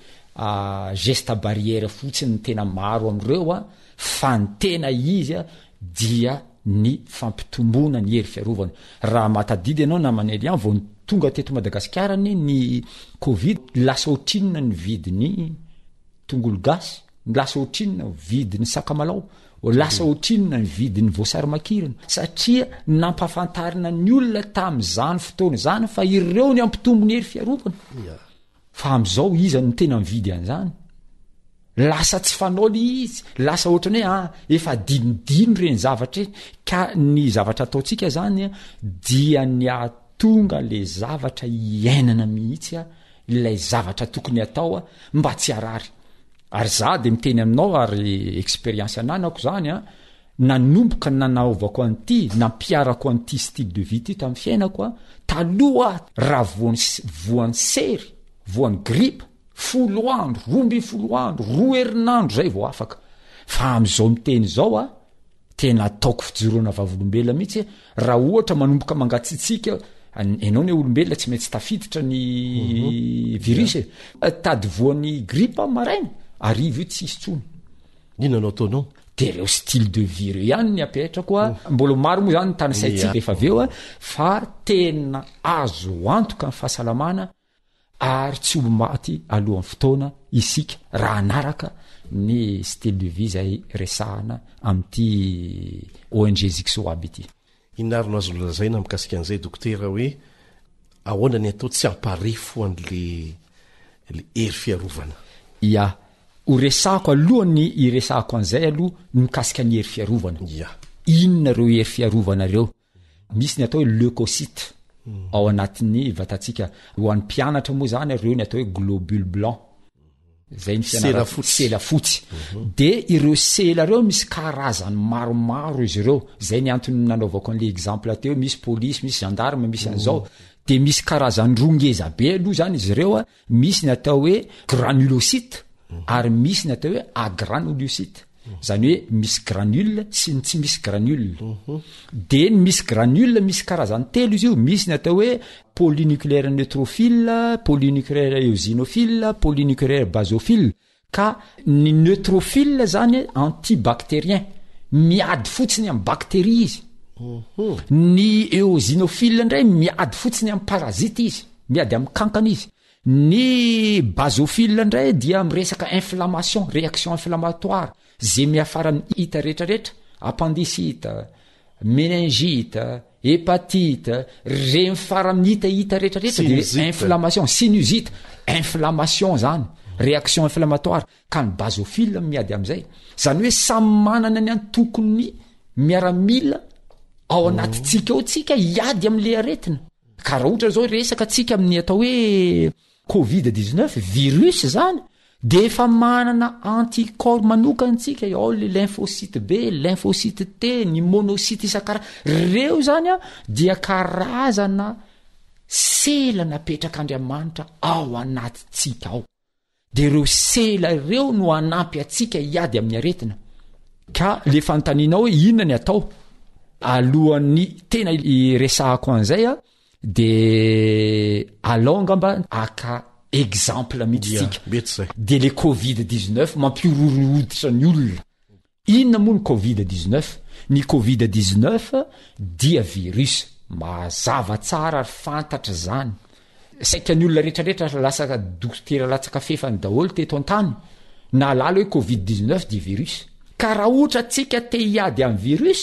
S15: geste barrière fotsiny ny tena maro amin'ireo an, fa ny tena izy an dia ny fampitomboana ny hery fiarovana. Raha mahatadidy ianao namana Elian, vao tonga teto Madagasikara anie ny covid, lasa ohatrinona ny vidin'ny tongolo gasy, lasa ohatrinona ny vidin'ny sakamalao, lasa ohatrinona ny vidin'ny voasary makirana, satria nampahafantarina ny olona tamin'izany fotoana izany fa ireo ny hampitombo ny hery fiarovana. Fa am'izao iza no tena mividy an'izany? Lasa tsy fanao le izy, lasa ohatrany hoe ah, efa adinodino ireny zavatra ireny, ka ny zavatra ataontsika zany dia ny ahatonga le zavatra iainana mihitsy ilay zavatra tokony atao mba tsy harary. Ary za de miteny aminao ary expérience ananako zany an, nanomboka nanaovako an'ity, nampiharako an'ity style de vie ty tamin'ny fiainako an, taloha aho raha voan'ny voan'ny sery, voan'ny grippe, folo andro, 12 andro, roa herinandro zay vao afaka. Fa am'izao miteny izao aho, tena ataoko fijoroana vavolombelona mihitsy hoe raha ohatra manomboka mangatsiatsiaka, enao ne olombelona tsy maintsy tafiditra ny virus e, tady voan'ny grippe aho maraina, hariva io tsisy tsony.
S14: Inona no ataonao?
S15: De reo style de vie reo ihany ny apetrako a, mbola maro moa zany ny tanisaintsika rehefa avy eo a, fa tena azo antoka ny fahasalamana ary tsy ho maty alohan'ny fotoana isika raha hanaraka ny style de vie izay resahana amin'ity ONG Zixoab ity.
S14: Inona ary no azo lazaina mikasika an'izay dokotera hoe ahoana ny atao tsy hamparefo an'le le hery fiarovana?
S15: Ya, ho resahako alohan'ny hiresahako an'izay aloha ny mikasika ny hery fiarovana.
S14: Ya.
S15: Inona ireo hery fiarovana ireo? Misy ny atao hoe leucocyte ao anatin'ny vatantsika. Ho an'ny mpianatra moa zany ireo ny atao hoe globule blanc. Zay ny
S14: Sela fotsy.
S15: Sela fotsy. De ireo sela ireo misy karazany maromaro izy ireo. Zay ny antony nanaovako an'le exemple teo, misy polisy, misy gendarme, misy an'izao. De misy karazany roa ngeza be aloha zany izy ireo a. Misy ny atao hoe granulocyte ary misy ny atao hoe agranulocyte. Zany hoe misy granule sy ny tsy misy granule. De ny misy granule misy karazany telo izy io, misy ny atao hoe polynucléaire neutrophile, polynucléaire eosinophile, polynucléaire basophile. Ka ny neutrophile zany antibactérien, miady fotsiny amin'ny bactérie izy. Ny eosinophile indray miady fotsiny amin'ny parasite izy, miady amin'ny kankana izy. Ny basophile indray dia miresaka inflammation, réaction inflammatoire, ze miafara amin'ny ite rehetrarehetra, appendicite, meningite, hepatite, reny fara amin'ny ite ite rehetrarehetra dia
S14: Sinusite.
S15: inflammation, sinusite, inflammation zany, réaction inflammatoire, ka ny basophile miady amin'izay. Zany hoe samy manana ny antokon'ny miaramila ao anatintsika ao tsika hiady amin'le aretina. Ka raha ohatra zao resaka tsika amin'ny atao hoe covid 19, virus zany, de efa manana anticorps manokana tsika, ao le lymphocyte B, lymphocyte T, ny monocyte isan-kara-, reo zany an dia karazana. Sela napetrak'Andriamanitra ao anatintsika ao. Dia ireo sela ireo no hanampy antsika hiady amin'ny aretina. Ka le fanontanianao hoe inona ny atao? Alohan'ny tena hiresahako an'izay a, de alao angamba haka exemple mihitsy tsika.
S14: Mety zay.
S15: De le covid 19 mampihorohoro hoditra ny olona. Inona moa ny covid 19? Ny covid 19 dia virus, mazava tsara ary fantatra izany. Saika ny olona rehetrarehetra lasa dokotera latsaka fefany daholo teto an-tany nahalala hoe covid 19 dia virus. Ka raha ohatra tsika te hiady amin'ny virus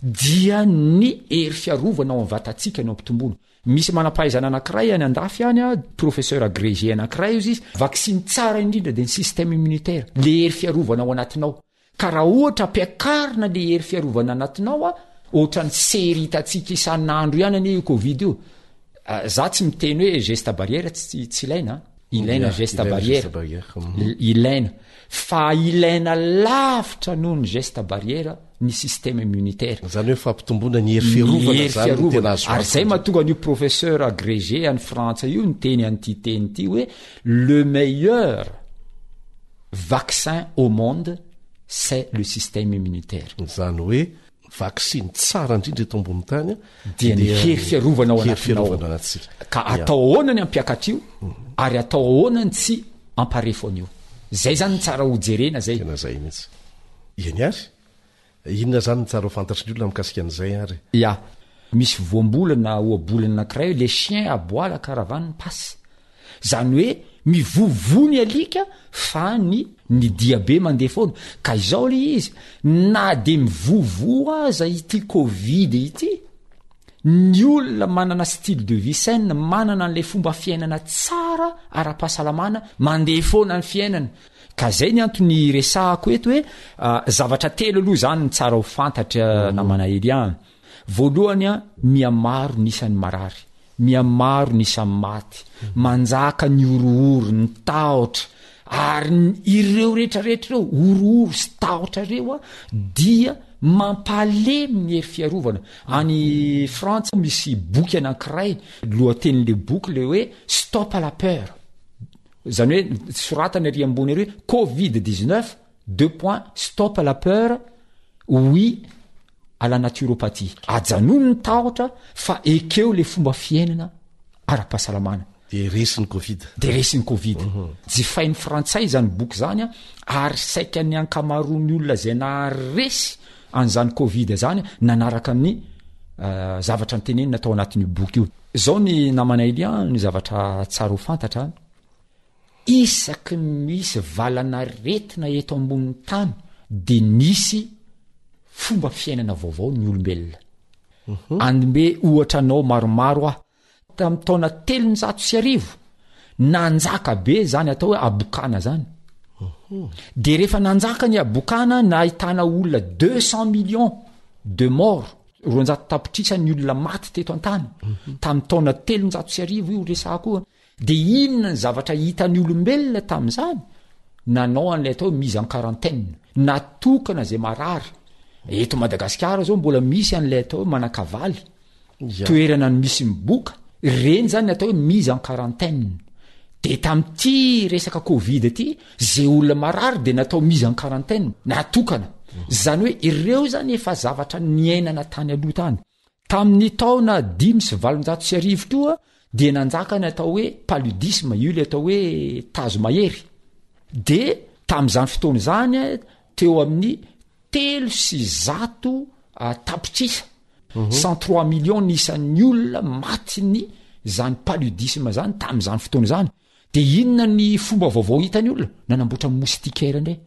S15: dia ny hery fiarovana ao amin'ny vatantsika no ampitomboina. Misy manam-pahaizana anankiray any andafy any, professeur agrégé anankiray ozy izy, vaksiny tsara indrindra dia ny système immunitaire, le hery fiarovana ao anatinao. Ka raha ohatra ampiakarina le hery fiarovana anatinao a, ohatran'ny sery hitantsika isan'andro ihany anie io covid io. Za tsy miteny hoe geste barrière tsy tsy ilaina an. Ilaina geste barrière. Ilaina. Fa ilaina lavitra noho ny geste barrière ny système immunitaire.
S14: Izany hoe fampitomboana ny hery fiarovana izany no tena azo
S15: Ary izay mahatonga an'io professeur agrégé any Frantsa io niteny an'ity teny ity hoe le meilleur vaccin au monde c'est le système immunitaire.
S14: Izany hoe vaksiny tsara indrindra eto ambony tany
S15: dia ny hery fiarovana ao anatinao ka atao ahoana ny ampiakatra io ary atao ahoana ny tsy amparefo an'io zay zany ny tsara ho jerena zay
S14: tena zay mihitsy eny ary inona zany ny tsara ho fantatry ny olona mikasika an'izay ary
S15: ya misy voambolana ohabolana anankiray hoe le chien aboie la caravane passe Zany hoe mivovoa ny alika fa ny ny diabe mandeha foana. Ka izao le izy, na de mivovoa aza ity covid ity, ny olona manana style de vie saine, manana an'ilay fomba fiainana tsara ara-pahasalamana, mandeha foana ny fiainana. Ka zay ny antony iresahako eto hoe zavatra telo aloha zany ny tsara ho fantatra namana Elia. Voalohany an, mihamaro ny isan'ny marary, mihamaro ny isan'ny maty, manjaka ny horohoro, ny tahotra, ary ireo rehetrarehetra ireo, horohoro sy tahotra ireo an, dia mampalemy ny hery fiarovana. Any Frantsa misy boky anankiray, lohatenin'le boky le hoe Stop à la peur. Zany hoe soratany ary ambony ary hoe Covid 19, deux points, stop à la peur, oui à la naturopathie. Ajanony ny tahotra fa ekeo le fomba fiainana ara-pahasalamana.
S14: Dia resy ny Covid.
S15: Dia resy ny Covid. Jifain'ny frantsay izany boky izany ary saika ny ankamaroan'ny olona izay naharesy an'izany Covid izany nanaraka ny zavatra notenenina tao anatin'io boky io. Izao ny namana Elian ny zavatra tsara ho fantatra. Isaky ny misy valan'aretina eto ambonin'ny tany dia nisy fomba fiainana vaovao ny olombelona. Mhm. Anome ohatra anao maromaro aho. Tamin'ny taona 1300, nanjaka be zany atao hoe habokana zany. Mhm. Dia rehefa nanjaka ny habokana nahitana olona 200 millions de morts, 200 tapitrisa ny olona maty teto an-tany. Mhm. Tamin'ny taona 1300 io resahako io. Dia inona ny zavatra hitan'ny olombelona tamin'izany? Nanao an'ilay atao hoe mise en quarantaine, natokana izay marary. Eto Madagasikara izao mbola misy an'ilay atao hoe Manakavaly, toerana ny misy miboka, ireny izany ny atao hoe mise en quarantaine. Dia tamin'ity resaka covid ity, izay olona marary dia natao mise en quarantaine, natokana. Izany hoe ireo izany efa zavatra niainana tany aloha tany. Tamin'ny taona 1805 koa dia nanjaka ny atao hoe paludisme, io ilay atao hoe tazo mahery. Dia tamin'izany fotoana izany teo amin'ny 103 tapitrisa, 103 millions ny isan'ny olona matin'ny izany paludisme izany tamin'izany fotoana izany. Dia inona ny fomba vaovao hitan'ny olona? Nanamboatra moustiquaire indray,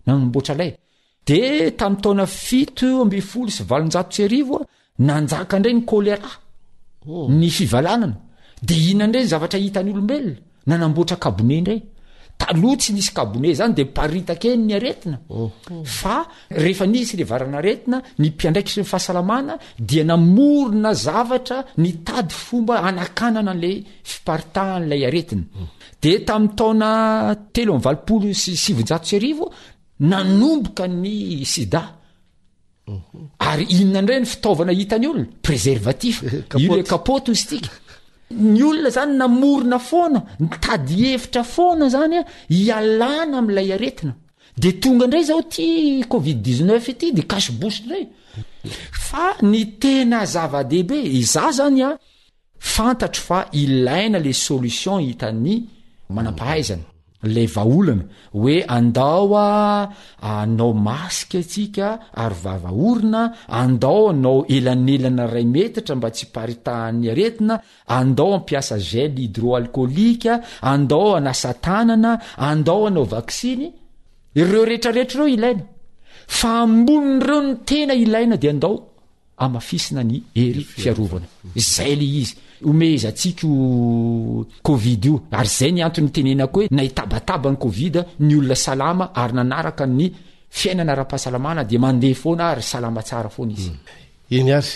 S15: nanamboatra lay. De tamin'ny taona 1817 nanjaka indray ny choléra, oh. ny fivalanana. De inona indray ny zavatra hitan'ny olombelona? Nanamboatra kabone indray. Taloha tsy nisy kabone zany de miparitaka eny ny aretina. Oh. Fa rehefa nisy le varan'aretina, ny mpiandraikitry ny fahasalamana dia namorona zavatra nitady fomba hanakanana an'ilay fiparitahan'ilay aretina. Oh. De tamin'ny taona 1983 Nanomboka ny sida. Ary inona indray ny fitaovana hitan'ny olona? Préservatif. Io le kapoty ozy tika. Ny olona zany namorona foana, nitady hevitra foana zany a, hialana amin'ilay aretina. De tonga indray zao ty covid 19 ity de cache bouche indray. Fa ny tena zava-dehibe, izaho zany a, Fantatro fa ilaina le solution hitan'ny manampahaizana, le vahaolana hoe andao hanao masque tsika aro vava orona, andao hanao elanelana ray metatra mba tsy hiparitahan'ny aretina, andao hampiasa gel hydroalcoolique, andao hanasa tanana, andao hanao vaksiny, ireo retraretra ireo ilaina fa ambonin'ireo ny tena ilaina de andao Hamafisina ny hery fiarovana. Izay ilay izy. Omehezantsika io Covid io. Ary izay ny antony nitenenako hoe na hitabataba ny Covid, ny olona salama ary nanaraka ny fiainana ara-pahasalamana dia mandeha foana ary salama tsara foana izy.
S14: Eny ary.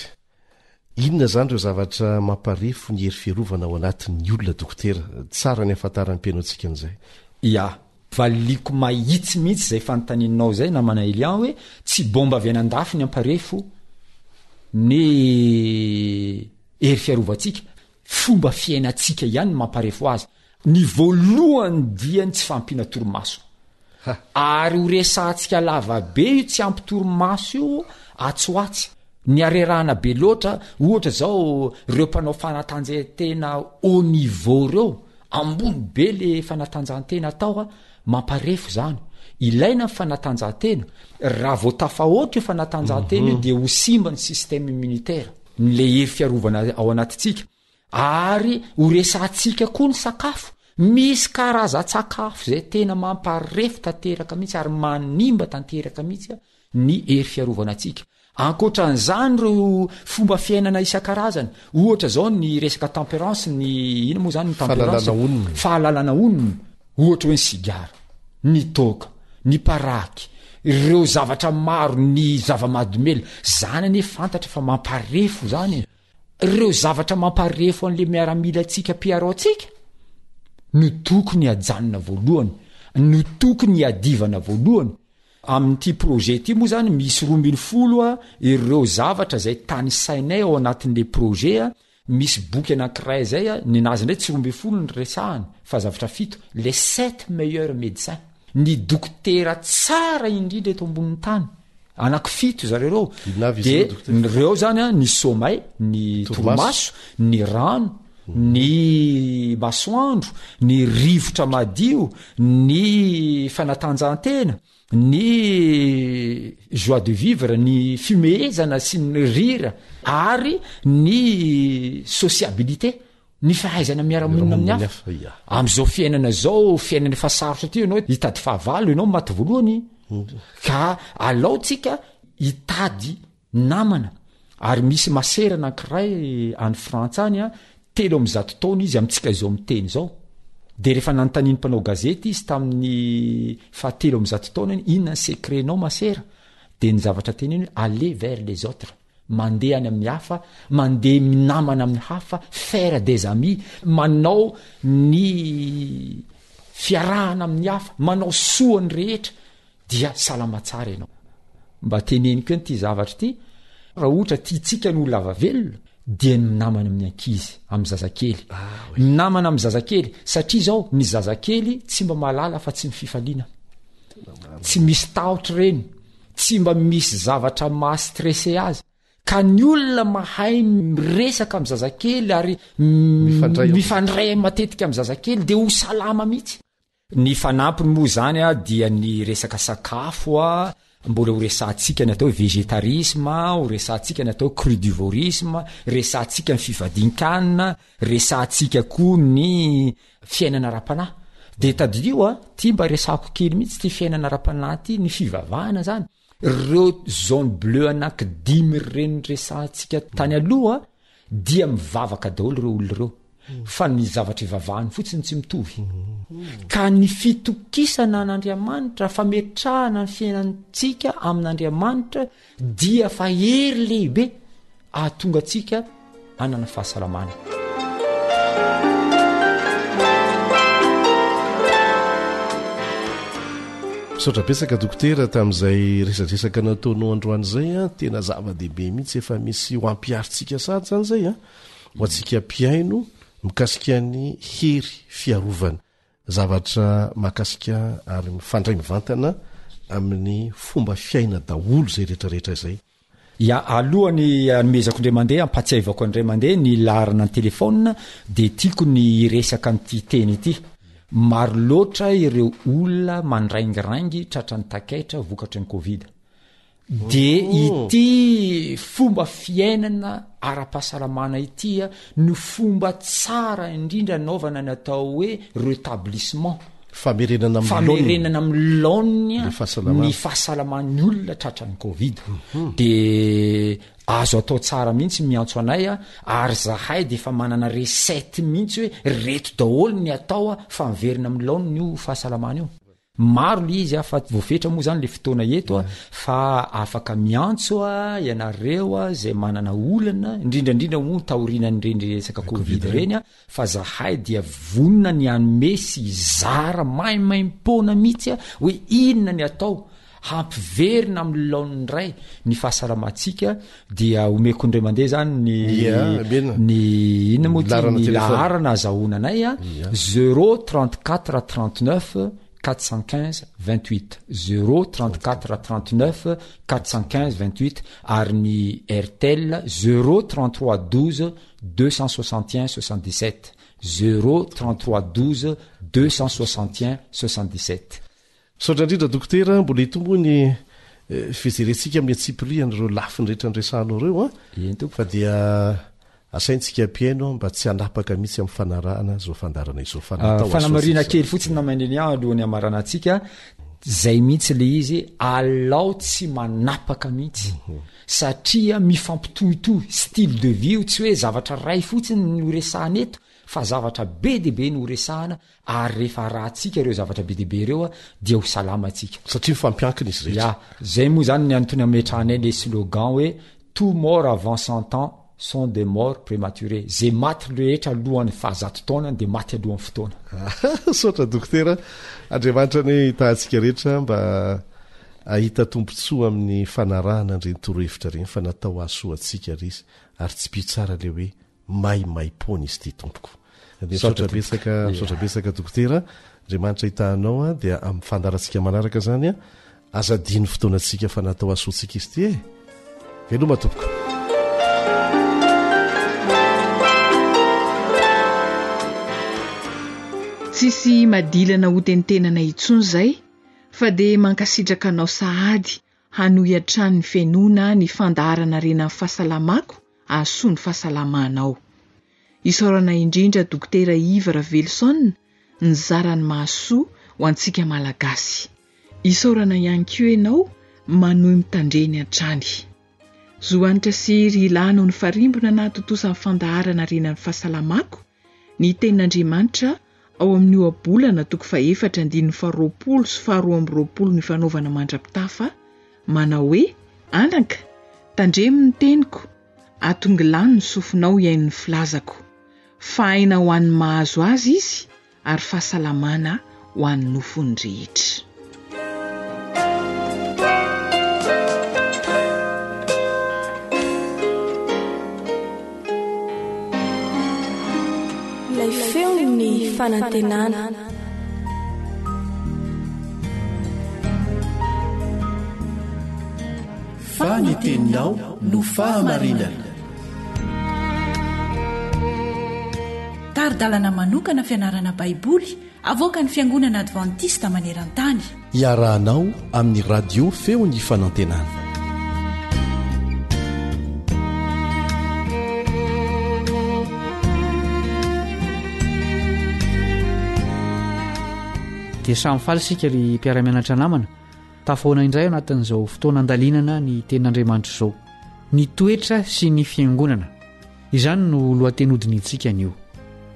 S14: Inona izany ireo zavatra mamparefo ny hery fiarovana ao anatin'ny olona Dokotera? Tsara ny hahafantaran'ny mpihaino antsika an'izay.
S15: Ya. Valiako mahitsy mihitsy izay fanontanianao izay namana Elian hoe tsy bomba avy any andafy ny amparefo ny hery fiarovantsika, fomba fiainantsika ihany no mamparefo azy. Ny voalohany dia ny tsy fahampiana torimaso. Ary ho resahantsika lava be io tsy ampy torimaso io atsy ho atsy. Ny harerahana be loatra, ohatra izao ireo mpanao fanatanjahantena haut niveau ireo, Ambony be le fanatanjahantena atao a, mamparefo zany. Ilaina ny fanatanjahantena, raha vao tafahoatra io fanatanjahantena io dia ho simba ny système immunitaire, ny le hery fiarovana ao anatintsika. Ary ho resahantsika koa ny sakafo, misy karazan-tsakafo zay tena mamparefo tanteraka mihitsy ary manimba tanteraka mihitsy ny hery fiarovana antsika. Ankoatra an'izany ireo fomba fiainana isan-karazany, ohatra izao ny resaka tempérance, ny inona moa izany ny tempérance?
S14: Fahalalana onona.
S15: Fahalalana onona, ohatra hoe ny sigara, ny toaka, ny paraky, ireo zavatra maro, ny zava-mahadomelina, izany anie fantatra fa mamparefo izany e. Ireo zavatra mamparefo an'le miaramilantsika mpiaro antsika no tokony hajanona voalohany, no tokony hiadivana voalohany. Amin'ity projet ity moa zany misy 12 ireo zavatra izay tanisainay ao anatin'le projet, misy boky anankiray zay, nenazy indray tsy 12 no resahany fa zavatra fito, les sept meilleurs médecins, ny dokotera tsara indrindra eto ambonin'ny tany, anaky fito zareo ireo,
S14: Inona avy izy
S15: de
S14: ireo, dokotera?
S15: ireo zany a, ny sommeil, ny
S14: Torimaso.
S15: torimaso, ny rano, ny masoandro, ny rivotra madio, ny fanatanjahantena, ny joie de vivre, ny fimehezana sy ny rira ary ny sociabilité, ny fahaizana miara-monina amin'ny hafa. Amin'izao fiainana izao, fiainana efa sarotra ity ianao hitady fahavalo ianao maty voalohany ka alao tsika hitady Namana, ary misy masera anankiray any Frantsa any an, 103 taona izy amintsika izao miteny izao. Dia rehefa nanontanian'ny mpanao gazety izy tamin'ny faha 103 taonany, inona ny secret-nao masera? Dia ny zavatra teneny hoe aller vers les autres, mandeha any amin'ny hafa, mandeha minamana amin'ny hafa, faire des amis, manao ny fiarahana amin'ny hafa, manao soa ny rehetra. dia salama tsara ianao. Mba teneniko eny ity zavatra ity, raha ohatra tiantsika ny ho lava velona dia ny minamana amin'ny ankizy, amin'ny zazakely. Minamana amin'ny zazakely, satria izao ny zazakely tsy mba mahalala fa tsy ny fifaliana. Tsy misy tahotra ireny, tsy mba misy zavatra maha stressé azy. Ka ny olona mahay miresaka amin'ny zazakely ary mifandray matetika amin'ny zazakely dia ho salama mihitsy. Ny fanampiny moa izany dia ny resaka sakafo, mbola ho resahantsika ny atao hoe végétarisme, ho resahantsika ny atao hoe crudivorisme, resahantsika ny fifadian-kanina, resahantsika koa ny fiainana ara-panahy. Dia tadidio a, ity mba resahako kely mihitsy ity fiainana ara-panahy ity, ny fivavahana izany. Ireo zone bleu anaky dimy ireny resahantsika tany aloha dia mivavaka daholo ireo olona ireo fa ny zavatra ivavahany fotsiny tsy mitovy. Ka ny fitokisana an'Andriamanitra, fametrahana ny fiainantsika amin'Andriamanitra dia fa hery lehibe ahatonga antsika hanana fahasalamana.
S14: Misaotra betsaka dokotera tamin'izay resadresaka nataonao androany izay a, tena zava-dehibe mihitsy efa misy ho ampiharintsika sahady izany izay a, ho antsika mpihaino. Mikasika ny hery fiarovana. Zavatra mahakasika ary mifandray mivantana amin'ny fomba fiaina daholo izay rehetra rehetra izay.
S15: Ya, alohan'ny hanomezako indray mandeha, hampatsiahivako indray mandeha ny laharana an-telefaonina dia tiako ny hiresaka an'ity teny ity. Maro loatra ireo olona mandraingiraingy tratran'ny takaitra vokatry ny covid. Dia ity fomba fiainana ara-pahasalamana ity no fomba tsara indrindra anaovana ny atao hoe retablissement.
S14: Famerenana amin'ny
S15: Famerenana amin'ny laoniny
S14: Ny fahasalamana.
S15: ny fahasalaman'ny olona tratran'ny covid. Dia azo atao tsara mihitsy miantso anay ary zahay dia efa manana recette mihitsy hoe reto daholo ny atao fa miverina amin'ny laoniny io fahasalamana io. Maro le izy a, fa voafetra moa zany le fotoana eto a, fa afaka miantso a ianareo a zay manana olana, indrindra indrindra moa taorianan'ireny resaka covid ireny a, fa zahay dia vonona ny hanome sy hizara maimaimpoana mihitsy a hoe inona ny atao hampiverina amin'ny laoniny indray ny fahasalamantsika dia omeko indray mandeha zany ny ny inona moa ty ny laharana azahoana anay a zero 34 39 415 28 zero 34 39 415 28 ary ny airtel zero 33 12 261 77 zero 33 12 261 77
S14: Misaotra indrindra Dokotera, mbola hitombo ny fijerentsika amin'ny antsipiriany ireo lafiny rehetra niresahanao ireo an!
S15: Eny tompoko.
S14: Fa dia asaintsika mpihaino mba tsy hanapaka mihitsy amin'ny fanarahana izao fandaharana izao fa natao hahasoa
S15: Fanamarihana
S14: antsika
S15: kely
S14: izao.
S15: fotsiny namana Elia alohan'ny hamaranantsika, zay mihitsy le izy, alao tsy manapaka mihitsy satria mifampitohitohy, style de vie io, tsy hoe zavatra ray fotsiny no resahana eto fa zavatra be dia be no resahana Ary rehefa arahantsika ireo zavatra be dia be ireo dia ho salama tsika.
S14: Satria mifampiankina izy rehetra.
S15: Ya, zay moa zany ny antony ametrahanay le slogan hoe tout mort avant 100 ans sont des morts prématurées. Ze maty rehetra alohan'ny fahazato taonany dia maty alohan'ny fotoana.
S14: Misaotra Dokotera. Andriamanitra anie hitaha antsika rehetra mba hahita tombontsoa amin'ny fanarahana an'ireny torohevitra ireny fa natao hahasoa antsika re izy ary tsipiho tsara le hoe Maimaimpoana izy ity tompoko. Dia misaotra betsaka, misaotra betsaka dokotera. Andriamanitra hitaha anao a, dia amin'ny fandaharantsika manaraka izany a, aza adino fotoanantsika fa natao hahasoantsika izy ity e. Veloma tompoko.
S7: Tsisy madilana hotentenana intsony izay fa dia mankasitraka anao sahady hanohy hatrany ny fenoana ny fandaharana Renan'ny Fahasalamako hahasoa ny fahasalamanao. Isaorana indrindra Dokotera Yves Raveloson nizara ny mahasoa ho antsika Malagasy. Isaorana ihany koa ianao manohy mitandreny hatrany. Zo Hanitra sy Hery Ilà no nifarimbona nahatontosa ny fandaharana Renan'ny Fahasalamako, ny Tenin'Andriamanitra ao amin'ny Ohabolana toko fahefatra andininy faharoapolo sy faharoa amby roapolo nifanaovana mandra-pitafa, manao hoe, Anaka, tandremo ny teniko, atongilano ny sofinao hihaino ny filazako. Fa aina ho an'ny mahazo azy izy, ary fahasalamana ho an'ny nofony rehetra.
S13: Ilay feon'ny fanantenana.
S14: Fa ny teninao no fahamarinana.
S4: Tari-dalana manokana fianarana Baiboly avoakan'ny Fiangonana Advantista maneran-tany.
S14: Iarahanao amin'ny Radio Feon'ny Fanantenana.
S16: Dia samy faly isika ry mpiara-mianatra namana, tafahoana indray ao anatin'izao fotoana andalinana ny tenin'Andriamanitra izao. Ny toetra sy ny fiangonana. Izany no lohateny hodinihintsika anio.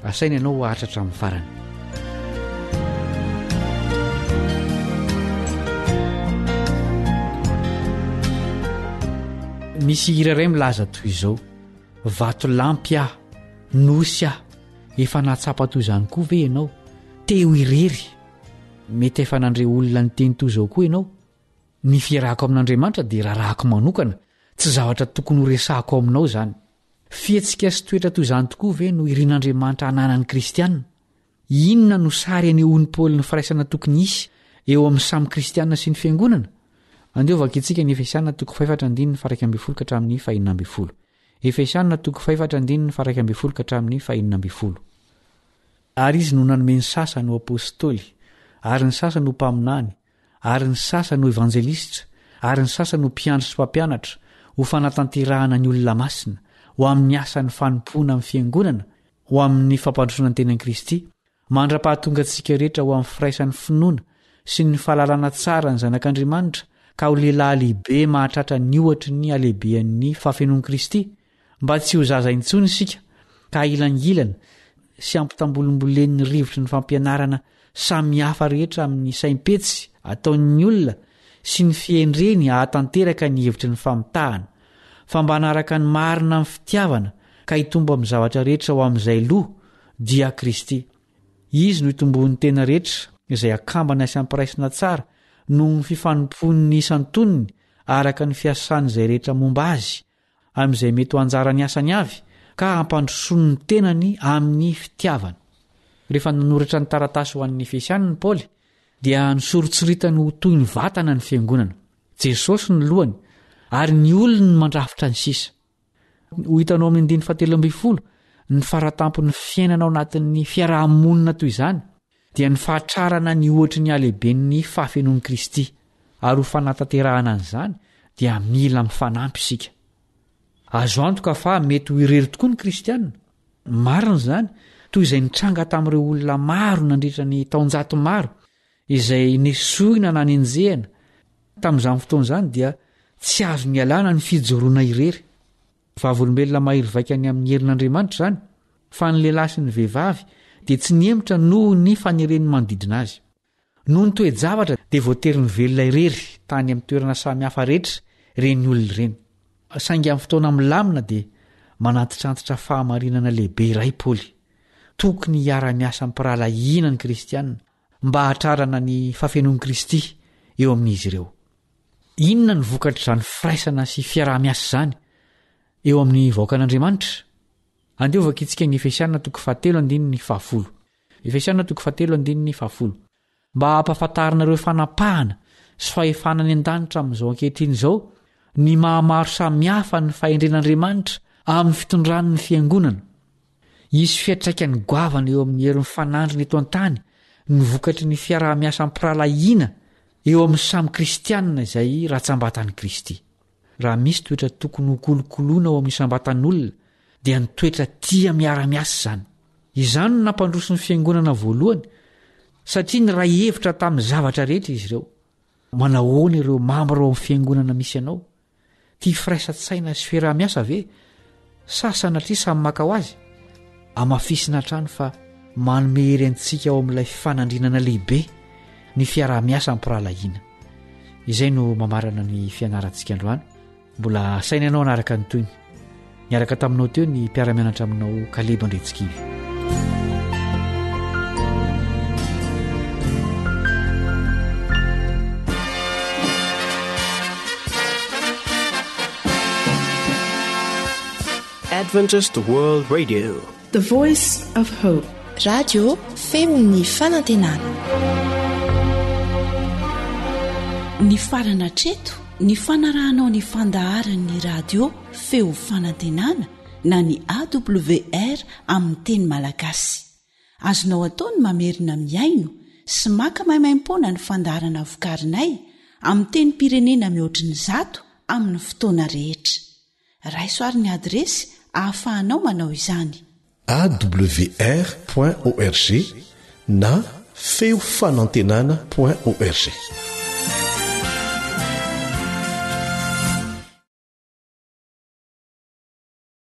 S16: Asaina ianao haharitra hatramin'ny farany. Misy hira iray milaza toy izao, Vatolampy aho, nosy aho. Efa nahatsapa toy izany koa ve ianao? Te ho irery. Mety efa nandre olona niteny toy izao koa ianao. Ny fiarahako amin'Andriamanitra dia raharahako manokana, tsy zavatra tokony horesahako aminao izany. Fihetsika sy toetra toy izany tokoa ve no irin'Andriamanitra hananan'ny Kristianina? Inona no sary anehoan'i Paoly ny firaisana tokony hisy eo amin'ny samy Kristianina sy ny fiangonana? Andeha hovakintsika ny Efesiana toko fahefatra andininy faha-11 ka hatramin'ny fahenina ambin'ny folo. Efesiana toko fahefatra andininy faha-11 ka hatramin'ny fahenina ambin'ny folo. Ary izy no nanome ny sasany ho apostoly, ary ny sasany ho mpaminany, ary ny sasany ho evanjelistra, ary ny sasany ho mpiandry sy mpampianatra, ho fanatanterahana ny olona masina, ho amin'ny asan'ny fanompoana amin'ny fiangonana, ho amin'ny fampandrosoana ny tenan'i Kristy, mandra-pahatonga antsika rehetra ho amin'ny firaisan'ny finoana sy ny fahalalana tsara ny Zanak'Andriamanitra, ka ho lehilahy lehibe mahatratra ny ohatry ny halehibean'ny fahafenoan'i Kristy, Mba tsy ho zaza intsony isika ka ahilangilana sy ampitambolimbolen'ny rivotry ny fampianarana samihafa rehetra amin'ny saim-petsy ataon'ny olona sy ny fihendreny hahatanteraka ny hevitry ny famitahana, fa mba hanaraka ny marina amin'ny fitiavana ka hitombo amin'ny zavatra rehetra ho amin'izay loha, dia Kristy. Izy no itomboan'ny tena rehetra izay akambana sy ampiraisina tsara noho ny fifanompoan'ny isan-tonony araka ny fiasan'izay rehetra momba azy, amin'izay mety ho anjaran'ny asany avy ka hampandrosoany ny tenany amin'ny fitiavana. Rehefa nanoratra ny taratasy ho an'ny Efesianina i Paoly, dia nosoritsoritany ho toy ny vatana ny fiangonana. Jesosy no lohany, ary ny olony no mandrafitra ny sisa. Ho hitanao amin'ny andininy fahatelo ambin'ny folo ny faratampon'ny fiainana ao anatin'ny fiaraha-monina toy izany, dia ny fahatrarana ny ohatry ny halehiben'ny fahafenoan'i Kristy, ary ho fanatanterahana an'izany dia mila mifanampy isika. Azo antoka fa mety ho irery tokoa ny Kristiana. Marina izany, toy izay nitranga tamin'ireo olona maro nandritra ny taonjato maro, izay nesoina na nenjehina. Tamin'izany fotoana izany dia tsy azo nialana ny fijoroana irery. Vavolombelona mahery vaika ny amin'ny herin'Andriamanitra izany, fa ny lehilahy sy ny vehivavy dia tsy nihemotra noho ny faneren'ny manodidina azy. Noho ny toe-javatra dia voatery nivelona irery tany amin'ny toerana samihafa rehetra ireny olona ireny. Saingy amin'ny fotoana milamina dia manantitrantitra fahamarinana lehibe iray Paoly. Tokony hiara-miasa amim-pirahalahiana ny Kristiana mba hahatrarana ny fahafenoan'i Kristy eo amin'izy ireo. Inona no vokatr'izany firaisana sy fiaraha-miasa izany eo amin'ny vahoakan'Andriamanitra? Andeha hovakintsika ny Efesiana toko fahatelo andininy fahafolo. Efesiana toko fahatelo andininy fahafolo. Mba hampahafantarina ireo fanapahana sy fahefana any an-danitra amin'izao ankehitriny izao ny maha-maro samihafa ny fahendren'Andriamanitra amin'ny fitondrany ny fiangonana. Hisy fiantraikany goavana eo amin'ny hery mifanandrina eto an-tany ny vokatry ny fiaraha-miasa am-pirahalahiana eo amin'ny samy kristianina izay ratsambatan'i Kristy. Raha misy toetra tokony hokolokoloina ao amin'ny isam-batan'olona dia ny toetra tia miara-miasa izany. Izany no nampandroso ny fiangonana voalohany satria niray hevitra tamin'ny zavatra rehetra izy ireo. Manahoana ireo mambra ao amin'ny fiangonana misy anao? Tia firaisan-tsaina sy fiaraha-miasa ve? Sa sanatria samy maka ho azy? Hamafisina hatrany fa manome hery antsika ao amin'ilay fifanandrinana lehibe ny fiaraha-miasa am-pirahalahiana. Izay no mamarana ny fianarantsika androany. Mbola asaina ianao hanaraka ny tohiny. Niaraka taminao teo ny mpiara-mianatra aminao Kaleba Andriantsikivy.
S17: Adventist World Radio.
S2: The Voice of Hope.
S6: Radio feon'ny fanantenana.
S4: Nifarana hatreto ny fanarahanao ny fandaharan'ny radio Feo Fanantenana na ny AWR amin'ny teny malagasy. Azonao atao ny mamerina mihaino sy maka maimaimpoana ny fandaharana vokarinay amin'ny tenim-pirenena mihoatry ny zato amin'ny fotoana rehetra. Raiso ary ny adiresy ahafahanao manao izany.
S14: Awr point org na feo fanantenana point org.